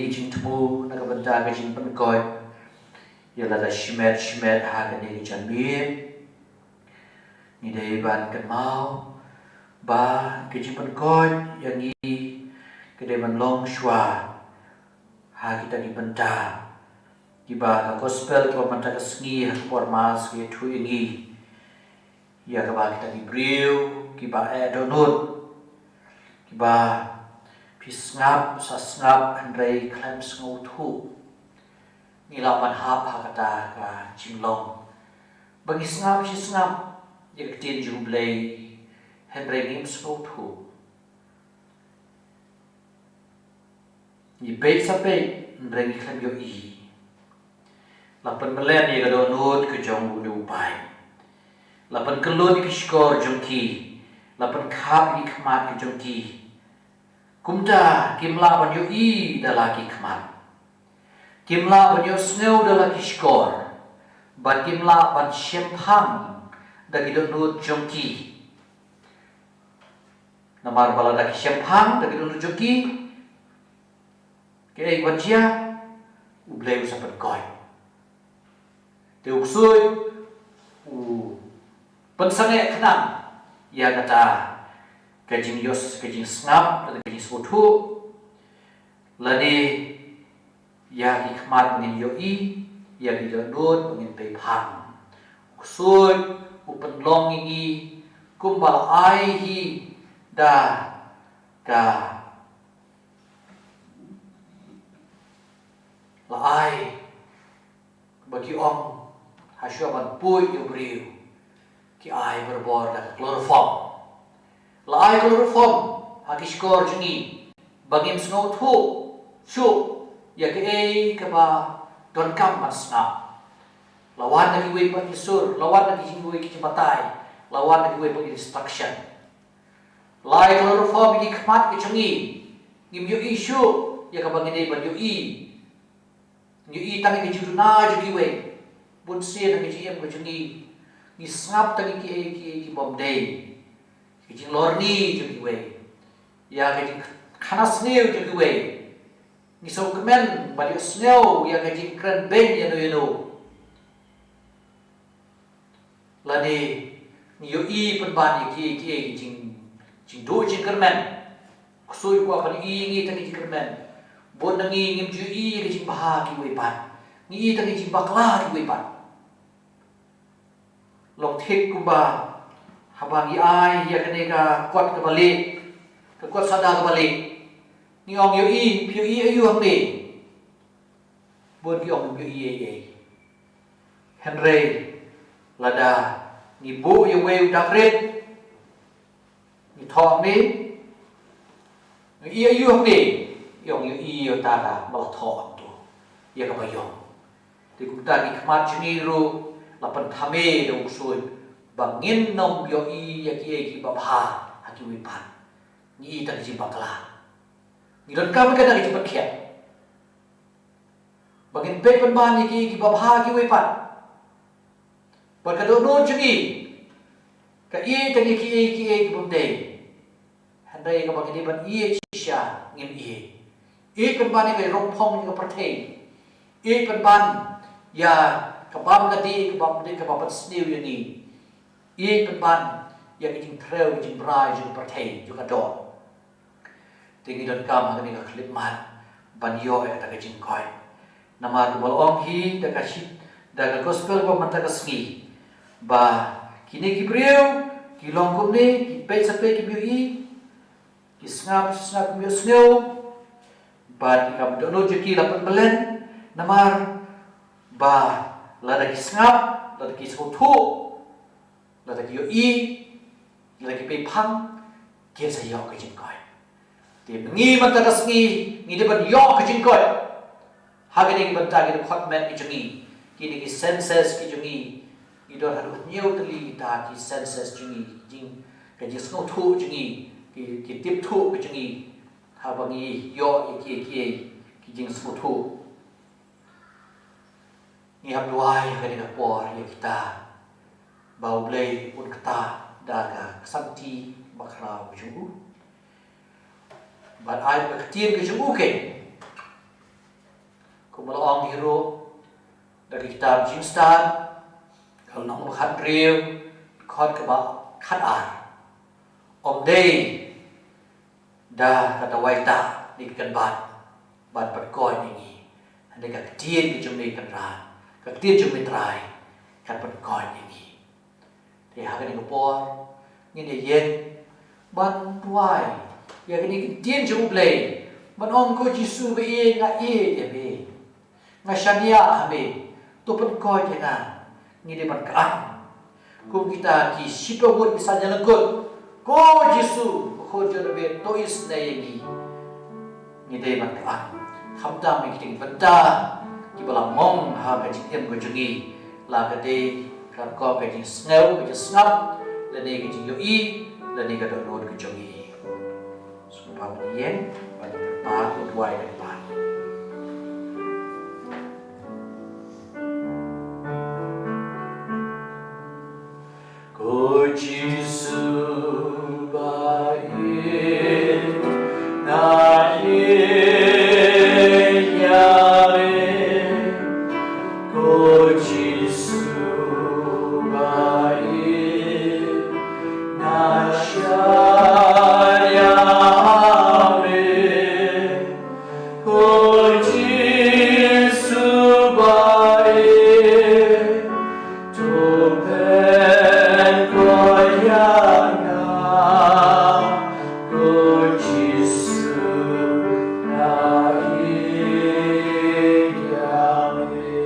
ka jingthmu na ka bynta ka jingpynkoit ïa lada shimet shimet ha kane ka janmiet. Ngi dei ban kynmaw ba ka jingpynkoit ïa ngi ka dei ban long shuwa ha kita ki bynta kiba ka gospel kaba mynta ka sngi ha ka por Mass ka ïathuh ïa ngi ïa kaba kita ki briew kiba eh dohnud, kiba phi sngap sa sngap hynrei khlem sngewthuh. Ngi lah ban hap ha kata ka jinglong ba ngi sngap shi sngap ïa ka ktien jong U Blei hynrei ngim sngewthuh. Ngi peit sa peit hynrei ngi khlem ïohi. La pynmlien ïa ka dohnud ka jong une u paid. La pynkyllut ïa ki shkor jong ki. La pynkhap ïa ki khmat ka jong ki. Kumta kim lah ban ïohi da la ki khmat. Kim lah ban ïohsngew da la ki shkor. Bad kim lah ban shemphang da ki dohnud jong ki. Namar ba lada ki shemphang da ki dohnud jong ki, kaei ban jia? U Blei u sa pynkoit. Te u ksuid u pynsangeh khnang ïa kata ka jingïohs, ka jingsngap, ka jingsngewthuh, lane ïa ki khmat ba ngin ïohi, ïa ki dohnud ba ngin peiphang. U ksuid u pynlong ïa ngi kumba la ai hi da ka, la ai, ba ki ong ha shuwa ban puid ïa u briew ki ai barabor da ka chloroform. La ai chloroform ha ki shkor jong ngi ba ngim sngewthuh shuh ïa kaei kaba donkam ban sngap. La wan na kiwei pat ki sur, la wan na kiwei ki jingbatai, la wan na kiwei pat ki instruction. La ai chloroform ïa ki khmat ki jong ngi, ngim ïohi shuh ïa kaba ngi dei ban ïohi. Ngi ïohi tang ïa ka jingduna jong kiwei. Bunsien ha ka jingim ka jong ngi, ngi sngap tang ïa kiei kiei ki bym dei. Ka jinglorni jong kiwei, ïa ka jingkhana sniew jong kiwei. Ngi sngewkmen bad ïohsngew ïa ka jingkren beiñ ïano ïano. Lane ngi ïohi pynban ïa kiei kiei ki jing, jingduh jingkyrmen. Ksuid u kwah ban ïohi ïa ngi tang ki jingkyrmen. Bun na ngi ngim ju ïohi ïa ki jingbha kiwei pat. Ngi ïohi tang ki jingbakla kiwei pat. Long thik kumba haba ngi ai ïa kane ka kot kaba lieh, ka kot sahdah kaba lieh, ngi ong ïohi, phi ïohi aïu hangne? Bun ki ong ngim ïohi ei ei. Hynrei lada ngi buh ïa uwei u dak rit, ngi thoh hangne, ngi ïohi aïu hangne? Ngi ong ïohi ïa uta kaba la thoh hangto, ïa kaba ïong. Te kumta ki khmat jong ngi ruh la pynthame da u ksuid ba ngin nym ïohi ïa kiei kiba bha ha kiwei pat. Ngi ïohi tang ki jingbakla. Ngi donkam ïa kata ka jingpynkhiah ba ngin peit pynban ïa kiei kiba bha ha kiwei pat. Bad ka dohnud jong ngi ka ïeit tang ïa kiei kiei ki bym dei. Hynrei kaba ngi dei ban ïeit shisha ngim ïeit. Ïeit pynban ïa ka rongphong ïa ka pyrthei. Ïeit pynban ïa ka bam ka dih, ka bam ka dih kaba pynsniew ïa ngi. Ïeit pynban ïa ka jingtrew, ka jingbrai jong ka pyrthei, jong ka doh. Te ngi donkam ha kane ka khyllipmat ban ïoh ïa kata ka jingkoit. Namar ba la ong hi da ka shit, da ka gospel ba mynta ka sngi, ba kine ki briew ki long kumne, ki peit sa peit kim ïohi, ki sngap sa sngap kim ïohsngew, bad ki kam dohnud jong ki la pynbelen. Namar ba lada ki sngap, lada ki sngewthuh, lada ki ïohi, lada ki peiphang, kin sa ïoh ka jingkoit. Te ma ngi mynta ka sngi ngi dei ban ïoh ka jingkoit. Ha kine ki bynta ki dkhot met ki jong ngi, kine ki senses ki jong ngi, ngi don haduh hynñiew tylli kita ki senses jong ngi, jing, ka jingsngewthuh jong ngi, ki, ki tipthuh ki jong ngi. Haba ngi ïoh ïa kiei kiei ki jingsngewthuh, ngi hap duwai ha kane ka por ïa kita ba U Blei un ktah da ka ksangti bakhraw ka jong u. Bad ai ba ka ktien ka jong u keiñ Kumba la ong hi ruh da ka kitab Jingstad, ka lynnong ba khathynriew, dkhot kaba khatar. Ym dei da ka dawai tah ne ka kynbat ban pynkoit ïa ngi, hynrei ka ktien ka jong me Kynrad, ka ktien jong me Trai kan pynkoit ïa ngi. Te ha kane ka por ngin ïa ïeng ban duwai ïa kane ka ktien jong U Blei, ban ong, Ko Jisu ba ïeit, nga ïeit ïa me. Nga shaniah ha me, to pynkoit ïa nga. Ngi dei ban kyrpad kum kita ki shiphew ngut ki san ïalangkut, Ko Jisu, Ko Khun jong U Blei, to isynei ïa ngi. Ngi dei ban kyrpad, khamtam ïa ki jingbynta kiba la mong ha ka jingim ka jong ngi, la ka dei ka rukom ka jingsngew, ka jingsngap, lane ka jingïohi, lane ka dohnud ka jong ngi. Sngewbha ban ïeng ban kyrpad, ban duwai, ban kyrpad. Ko Jisu ba ïeit, nga ïeit ïa me. Ko Jisu ba ïeit, nga shaniah ha me. Ko Jisu ba ïeit, to pynkoit ïa nga. Ko Jisu nga ïeit ïa me.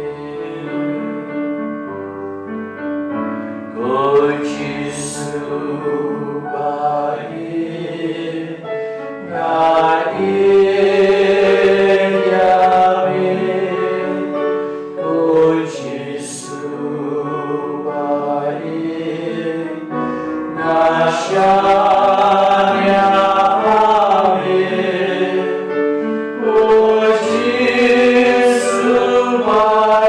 Ko Jisu ba ïeit, nga ïeit ïa me. Ko Jisu ba ïeit, nga shaniah ha me. Ko Jisu ba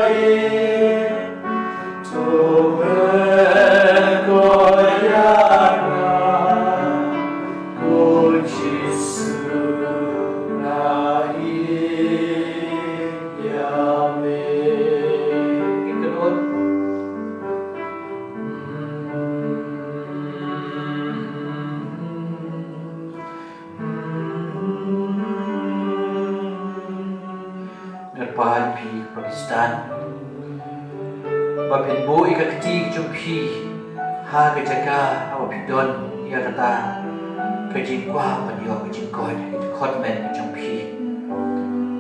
ïeit, to pynkoit ïa nga. Ko Jisu nga ïeit ïa me. Ngin kynduh. Ngan pan phi Pakistan ba phin buh ïa ka kti ka jong phi ha ka jaka haba phi don ïa kata ka jingkwah ban ïoh ka jingkoit ha ka jingkhot men ka jong phi.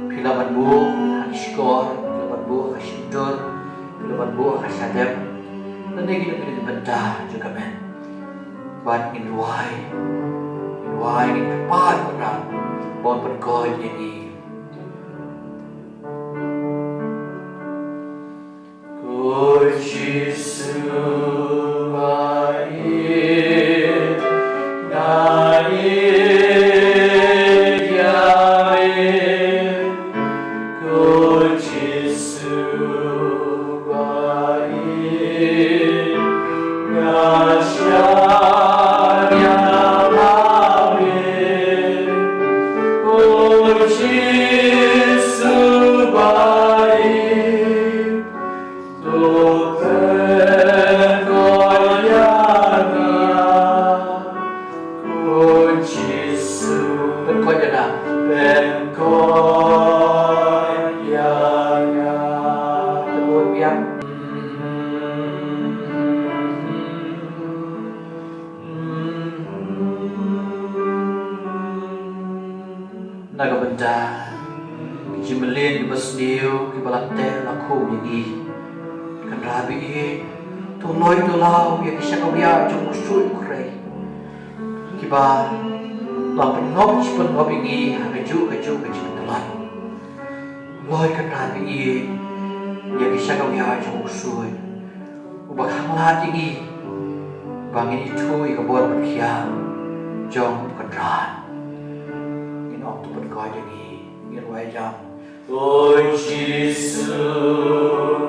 Phi lah ban buh ha ki shkor, phi lah ban buh ha ka shyntur, phi lah ban buh ha ka shadep, lane kino kino ki bynta jong ka men. Bad ngin duwai, ngin duwai, ngin kyrpad, Kynrad, ba un pynkoit ïa ngi. Ko Jisu ba ïeit, nga ïeit ïa me. Ko Jisu ba ïeit, nga shaniah ha me. Ko Jisu ba ïeit, to pynkoit ïa nga. Ko Jisu, pynkoit ïa nga. Pynkoit ïa nga. Te bun biang. Na ka bynta ki jingmlien kiba sniew kiba la teh la khum ïa ngi, Kynrad ba ïeit, to loi to law ïa ki shakawia jong u ksuid u khrei kiba la pynngop shi pynngop ïa ngi ha kajuh kajuh ka jingtlot. Loi Kynrad ba ïeit ïa ki shakawia jong u ksuid uba khanglad ïa ngi ba ngin ithuh ïa ka bor ba thiang jong u Kynrad. Ngin ong to pynkoit ïa ngi, ngin ruwai jam. Ko Jisu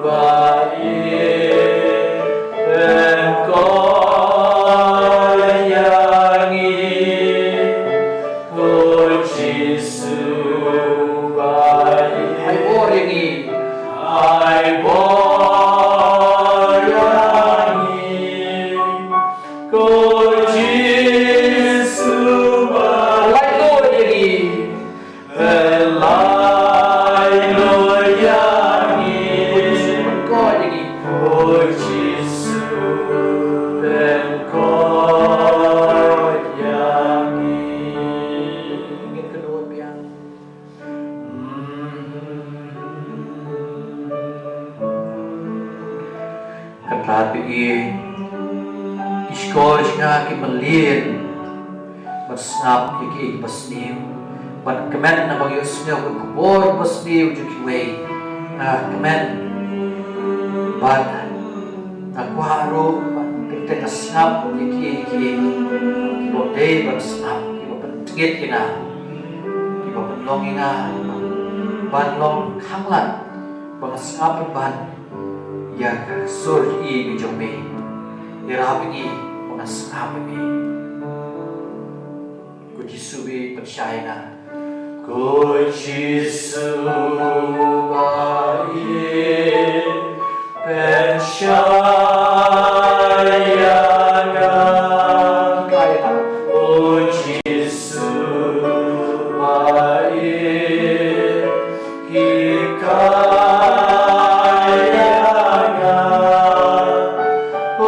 ba ïeit, pynkoit ïa ngi. Ko Jisu ba ïeit, ai bor ïa ngi. Bor jong nga ki mlien ban sngap ïa kiei kiba sniew, ban kmen na ba ngi ïohsngew ka khubor ba sniew jong kiwei. Nga kmen bad nga kwah ruh ban kynthei nga sngap ïa kiei kiei kiba dei ban sngap, kiba pyntngit ïa nga, kiba pynlong ïa nga ban long khanglad ba nga sngap ban ïa ka sur ïa ka jong me. Ïarap ïa ngi ba nga sngap ïa me. Ko Jisu, pynshai ïa nga. Ko Jisu, ba ïa pynshai ïa nga. Ko Jisu, ba ïa hikai ïa nga, O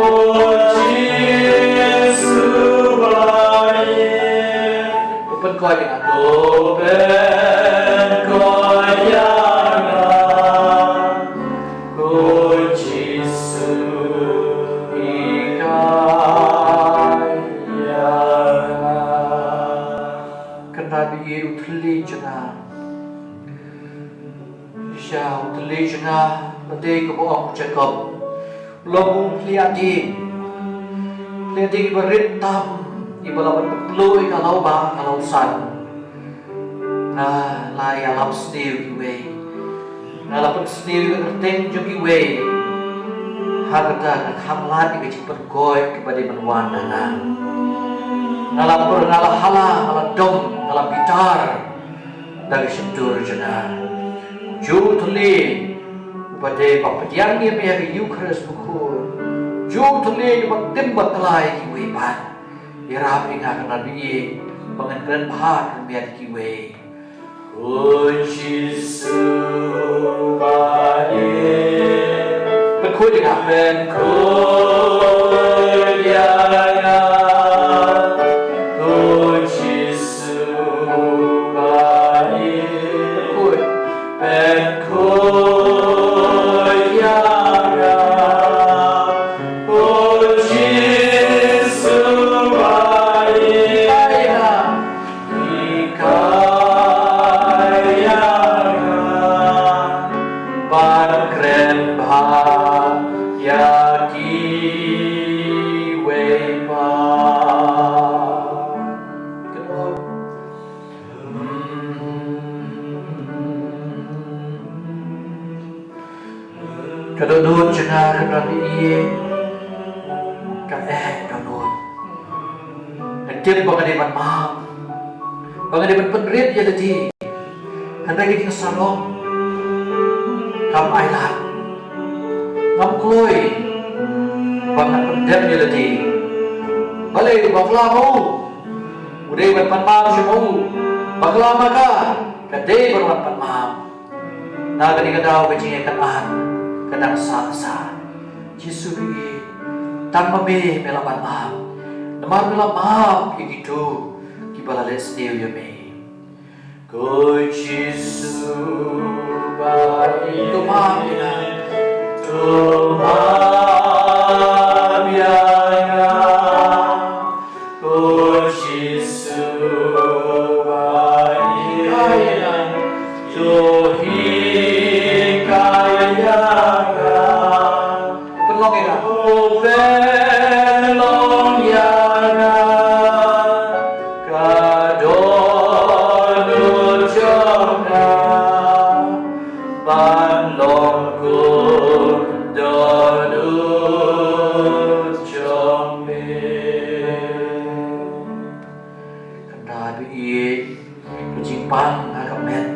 Jisu, ba ïa. To pynkoit ïa nga. To pynkoit ïa nga, O Jisu, hikai ïa nga. Kynrad ïa u thylliej jong nga. Shisha u thylliej jong nga, lada kaba ong u Jakob, u long u thylliej dieng. Thylliej dieng iba rit tam, iba lah ban pynkloi ka lawbah ka lawsan. Nga la ïalap sniew ïa kiwei. Nga la pynsniew ïa ka kyrteng jong kiwei ha kata ka khanglad ïa ka jingpynkoit kaba dei ban wan na nga. Nga la pur, nga la hala, nga la dom, nga la bitar da ka shyntur jong nga. Ju thylliej uba dei ba pdiang ïa me ha ka Eukharist Bakhuid. Ju thylliej uba tim ba tla ïa kiwei pat. Ïarap ïa nga, kynrad ïa ba ngan kren bha kyrmen ïa kiwei. O Jisu, ba ïa. Pynkhuid ïa nga. Pynkhuid ïa nga, O Jisu, ba ïa. Pynkhuid. Pynkhuid ïa nga, O Jisu, ba ïa. Hikai ïa nga ban kren bha ïa kiwei pat. Ka dohnud jong nga, kynrad ïa, ka eh dohnud. Nga tip ba nga dei ban map, ba nga dei ban pynrit ïa lade. Hynrei ka jingsarong kam ailad. Ngam kloi ba ngan pyndem ïa lade. Balei? Bakla ma u u dei ban pan map sha ma u. Bakla ma ka, ka dei ban wan pan map. Na kane ka daw ka jingïakynad ka dang sah sah. Jisu, tang ma me me lah ban map. Namar me lah map ïa kito kiba la leh sniew ïa me. Ko Jisu, ba ïa. To map ïa nga. To map ïa nga. Ko Jisu, ba ïa. To hikai ïa nga. Pynlong ïa nga. Pynlong ïa nga. Ka dohnud jong nga ban long kum dohnud jong me. Kynrad ïa ka jingpang ha ka met.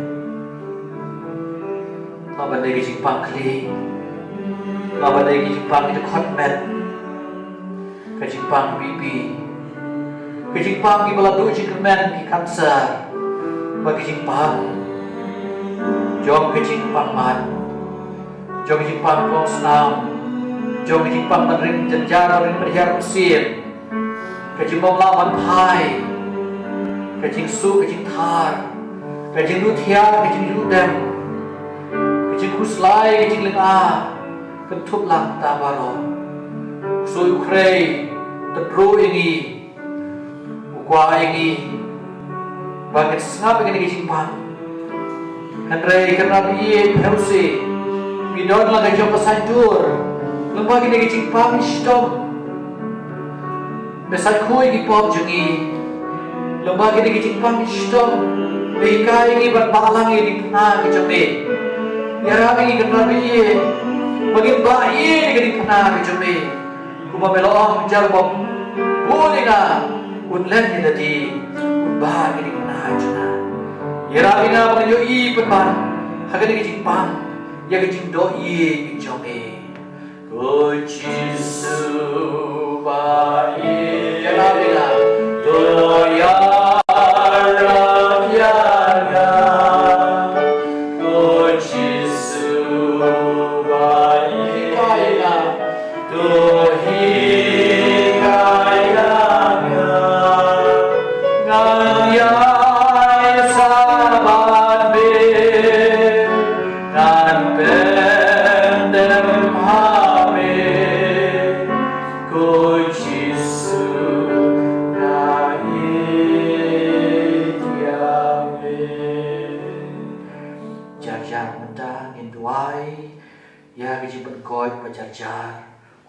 Maba dei ka jingpang khlieh, maba dei ka jingpang ki dkhot met, ka jingpang B P, ka jingpang kiba la duh jingkyrmen, ki cancer, bad ka jingpang jong ka jingpang mat, jong ka jingpang long snam, jong ka jingpang ban ring jynjar, ban ring ban hiar ban sien, ka jingbymlah ban phai, ka jingsuh ka jingthar, ka jingduh thiah ka jingduh dem, ka jingkhuslai ka jinglynga, kynthup lang ta baroh. U soi u khrei, Tynruh ïa ngi, u kwah ïa ngi ba ngin sngap ïa kane ka jingpang. Hynrei kynrad ïa phi, ngi don la ka jong ka saiñdur. Lem bad kane ka jingpang shitom, me sait khuid ki pop jong ngi. Lem bad kane ka jingpang shitom, me hikai ïa ngi ban balang ïa ka diengphna ka jong me. Ïarap ïa ngi kynrad ïa ba ngin ba ïa ka diengphna ka jong me. Kumba me la ong, jar bym bud ïa nga, un leh ïa lade, un ba ïa ka diengphna jong nga. Ïarap ïa nga ba ngan ïohi pynban ha kane ka jingpang ïa ka jingdoh ïing ka jong me. Ko Jisu ba ïeit, ïarap ïa nga. To ïarap ïa nga. Ko Jisu ba ïeit, hikai ïa nga. To hikai ïa nga. Ngan ïaid sa bad me, ngan pyndem ha me. Ko Jisu, nga ïeit ïa me. Jar jar mynta ngin duwai ïa ka jingpynkoit ba jar jar.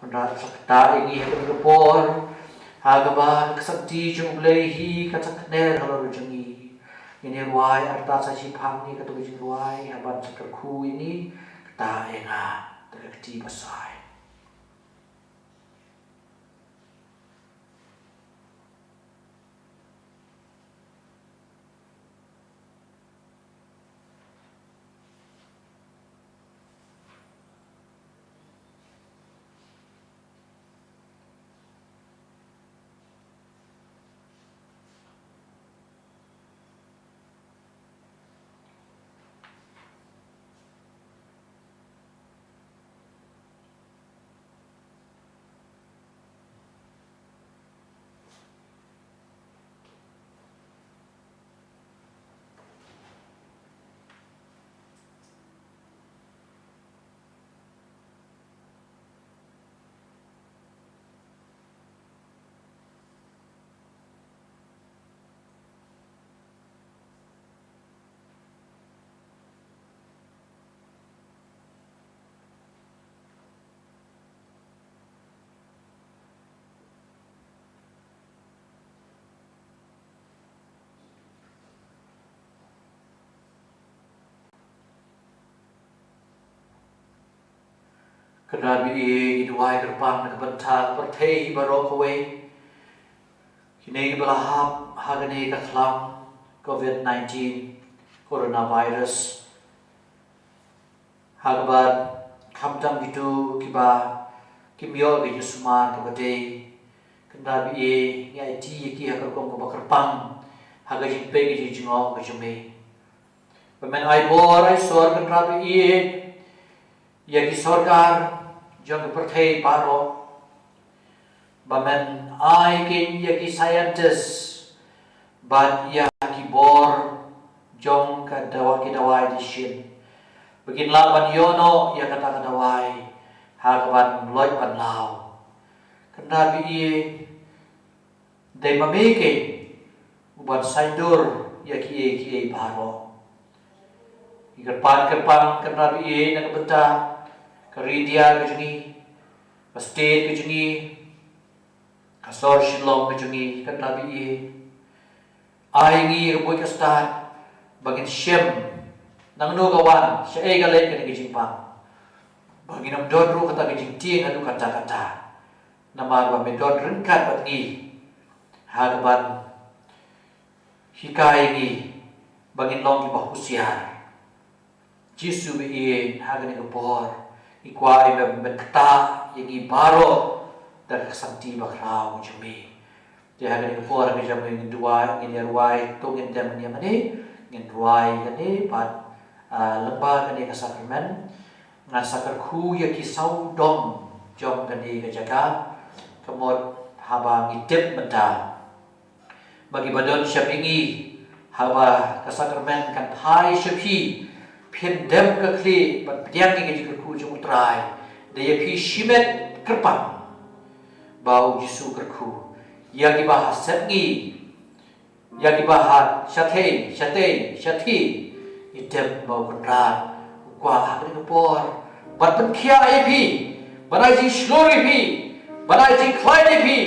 Kynrad, sa ktah ïa ngi ha kane ka por, ha kaba ka ksangti jong U Blei hi kan sa kner halor jong ngi. Ngin ïa rwai artat sa shiphang ïa kato ka jingrwai, haba sa kyrkhu ïa ngi, ktah ïa nga da ka kti basaiñ. Kynrad ba ïeit, ngi duwai kyrpang na ka bynta ka pyrthei hi baroh kawei. Kine kiba la hap ha kane ka khlam covid nineteen, coronavirus. Ha kaba khamtam kito kiba kim ïoh ka jingsumar kaba dei. Kynrad ba ïeit, ngi aiti ïa ki ha ka rukom kaba kyrpang ha ka jingpeit ka jingjngoh ka jong me. Ba men ai bor ai sor, kynrad ba ïeit, ïa ki sorkar jong ka pyrthei baroh. Ba men ai keiñ ïa ki scientist bad ïa ki bor jong ka dawa, ki dawai dashin, ba kin lah ban ïoh noh ïa kata ka dawai ha kaban loit ban law. Kynrad ba ïeit, dei ma me keiñ uban saiñdur ïa kiei kiei baroh. Ngi kyrpad kyrpang, kynrad ba ïeit, na ka bynta ka ri India ka jong ngi, ka state ka jong ngi, ka sor Shillong ka jong ngi, kynrad ba ïeit. Ai ngi ka buit ka stad ba ngin shem nangno ka wan, shaei ka leit kane ka jingpang, ba ngin ym don ruh kata ka jingtieng haduh katta katta. Namar ba me don ryngkat bad ngi ha kaban hikai ngi ba ngin long kiba husiar. Jisu ba ïeit, ha kane ka por ngi kwah ïa me ban ktah ïa ngi baroh da ka ksangti bakhraw jong me. Te ha kane ka por, ha kane ka jingduwai, ngin ïa rwai, to ngin dem ïa mane, ngin rwai kane bad, ah, lyngba kane ka sakramen ngan sa kyrkhu ïa ki sawdong jong kane ka jaka. Ka mut haba ngi tip mynta ba kiba don sha mihngi haba ka sakramen kan phai sha phi, phin dem ka khlieh ban pdiang ïa ka jingkyrkhu jong U Trai. Da ïa phi shimet kyrpang ba u Jisu u kyrkhu ïa kiba ha sepngi, ïa kiba ha shathie, shathie, shathie. Ngi tip ba u Kynrad u kwah ha kane ka por ban pynkhiah ïa phi, ban ai jingshlur ïa phi, ban ai jingkhlaiñ ïa phi.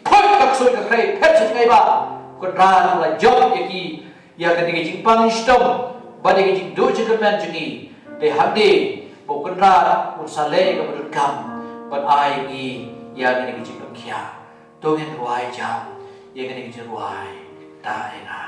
Phet ka ksuid ka khrei, phet sha jngai ba u Kynrad u la jop ïa ki, ïa kane ka jingpang shitom bad ïa ka jingduh jingkyrmen jong ngi. Te hangne ba u Kynrad un sa leh ïa kaba donkam ban ai ngi ïa kane ka jingpynkhiah. To ngin rwai jam ïa kane ka jingrwai, Ta Ïa Nga.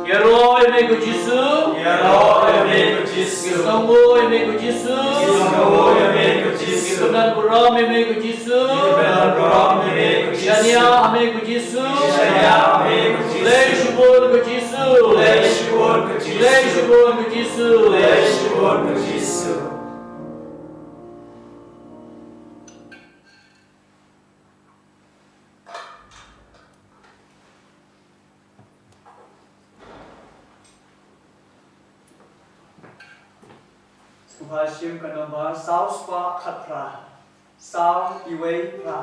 Ïaroh ïa me ko Jisu. Ïaroh ïa me ko Jisu. Ngi sngewnguh ïa me ko Jisu. Ngi sngewnguh ïa me ko Jisu. Ngi pyndonkam burom ïa me ko Jisu. Ngi pyndonkam burom ïa me ko Jisu. Shania ïa me ko Jisu. Shania ïa me ko Jisu. Khublei shibun ko Jisu. Khublei shibun ko Jisu. Khublei shibun ko Jisu. Khublei shibun ko Jisu. Sngewbha shim ka nombar saw spah khatphra, saw iwei phra.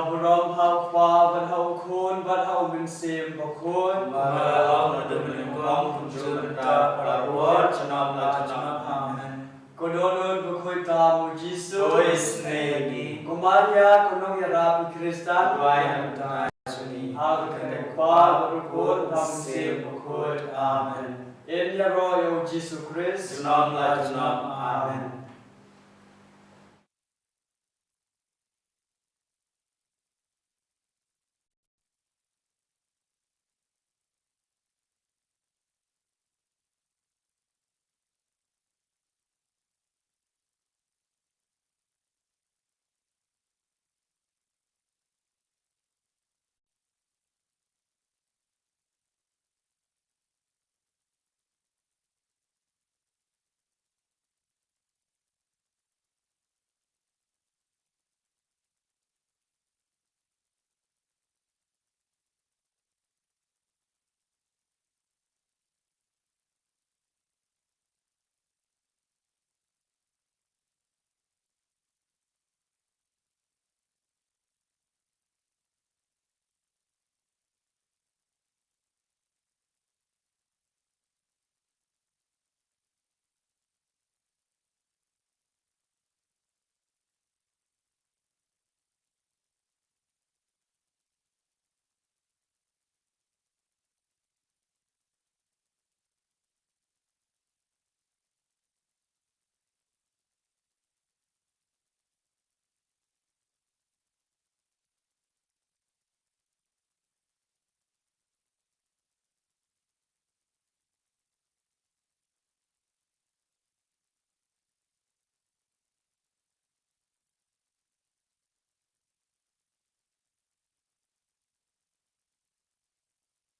Burom ha u Kpa, bad ha u Khun, bad ha u Mynsiem Bakhuid. Kumba la long naduh mynnyngkong, kumjuh mynta, baroh, junom la junom. Amen. Ko Dohnud Bakhuid tam u Jisu. Khuid ïa ngi. Ko Maria, ko Nongïarap ki Khristan. Duwai namar jong ngi. Ha ka kyrteng u Kpa, bad u Khun, bad u Mynsiem Bakhuid. Amen. Yn ïaroh ïa u Jisu Khrist. Junom la junom. Amen.